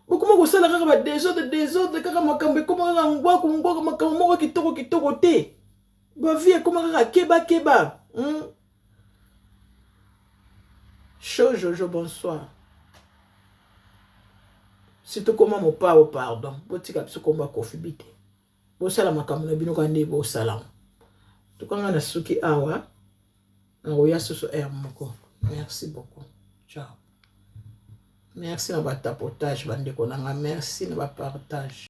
Bokoma kosala kaka badésordre, désordre kaka, makambo ekoma kaka ngwaku ngwaku, makambo moko kitoko kitoko te. Bavie ekoma kaka keba keba, Show Jojo, bonsoir. Surtout koma Mopao, pardon, botika biso komba Kofi bi te. Bosala makambo na bino kaka nde bosala. Tokanga na suki awa, nakoya susu aire moko. Merci beaucoup, ciao. Merci na batapotage, bandeko na nga. Merci na bapartage.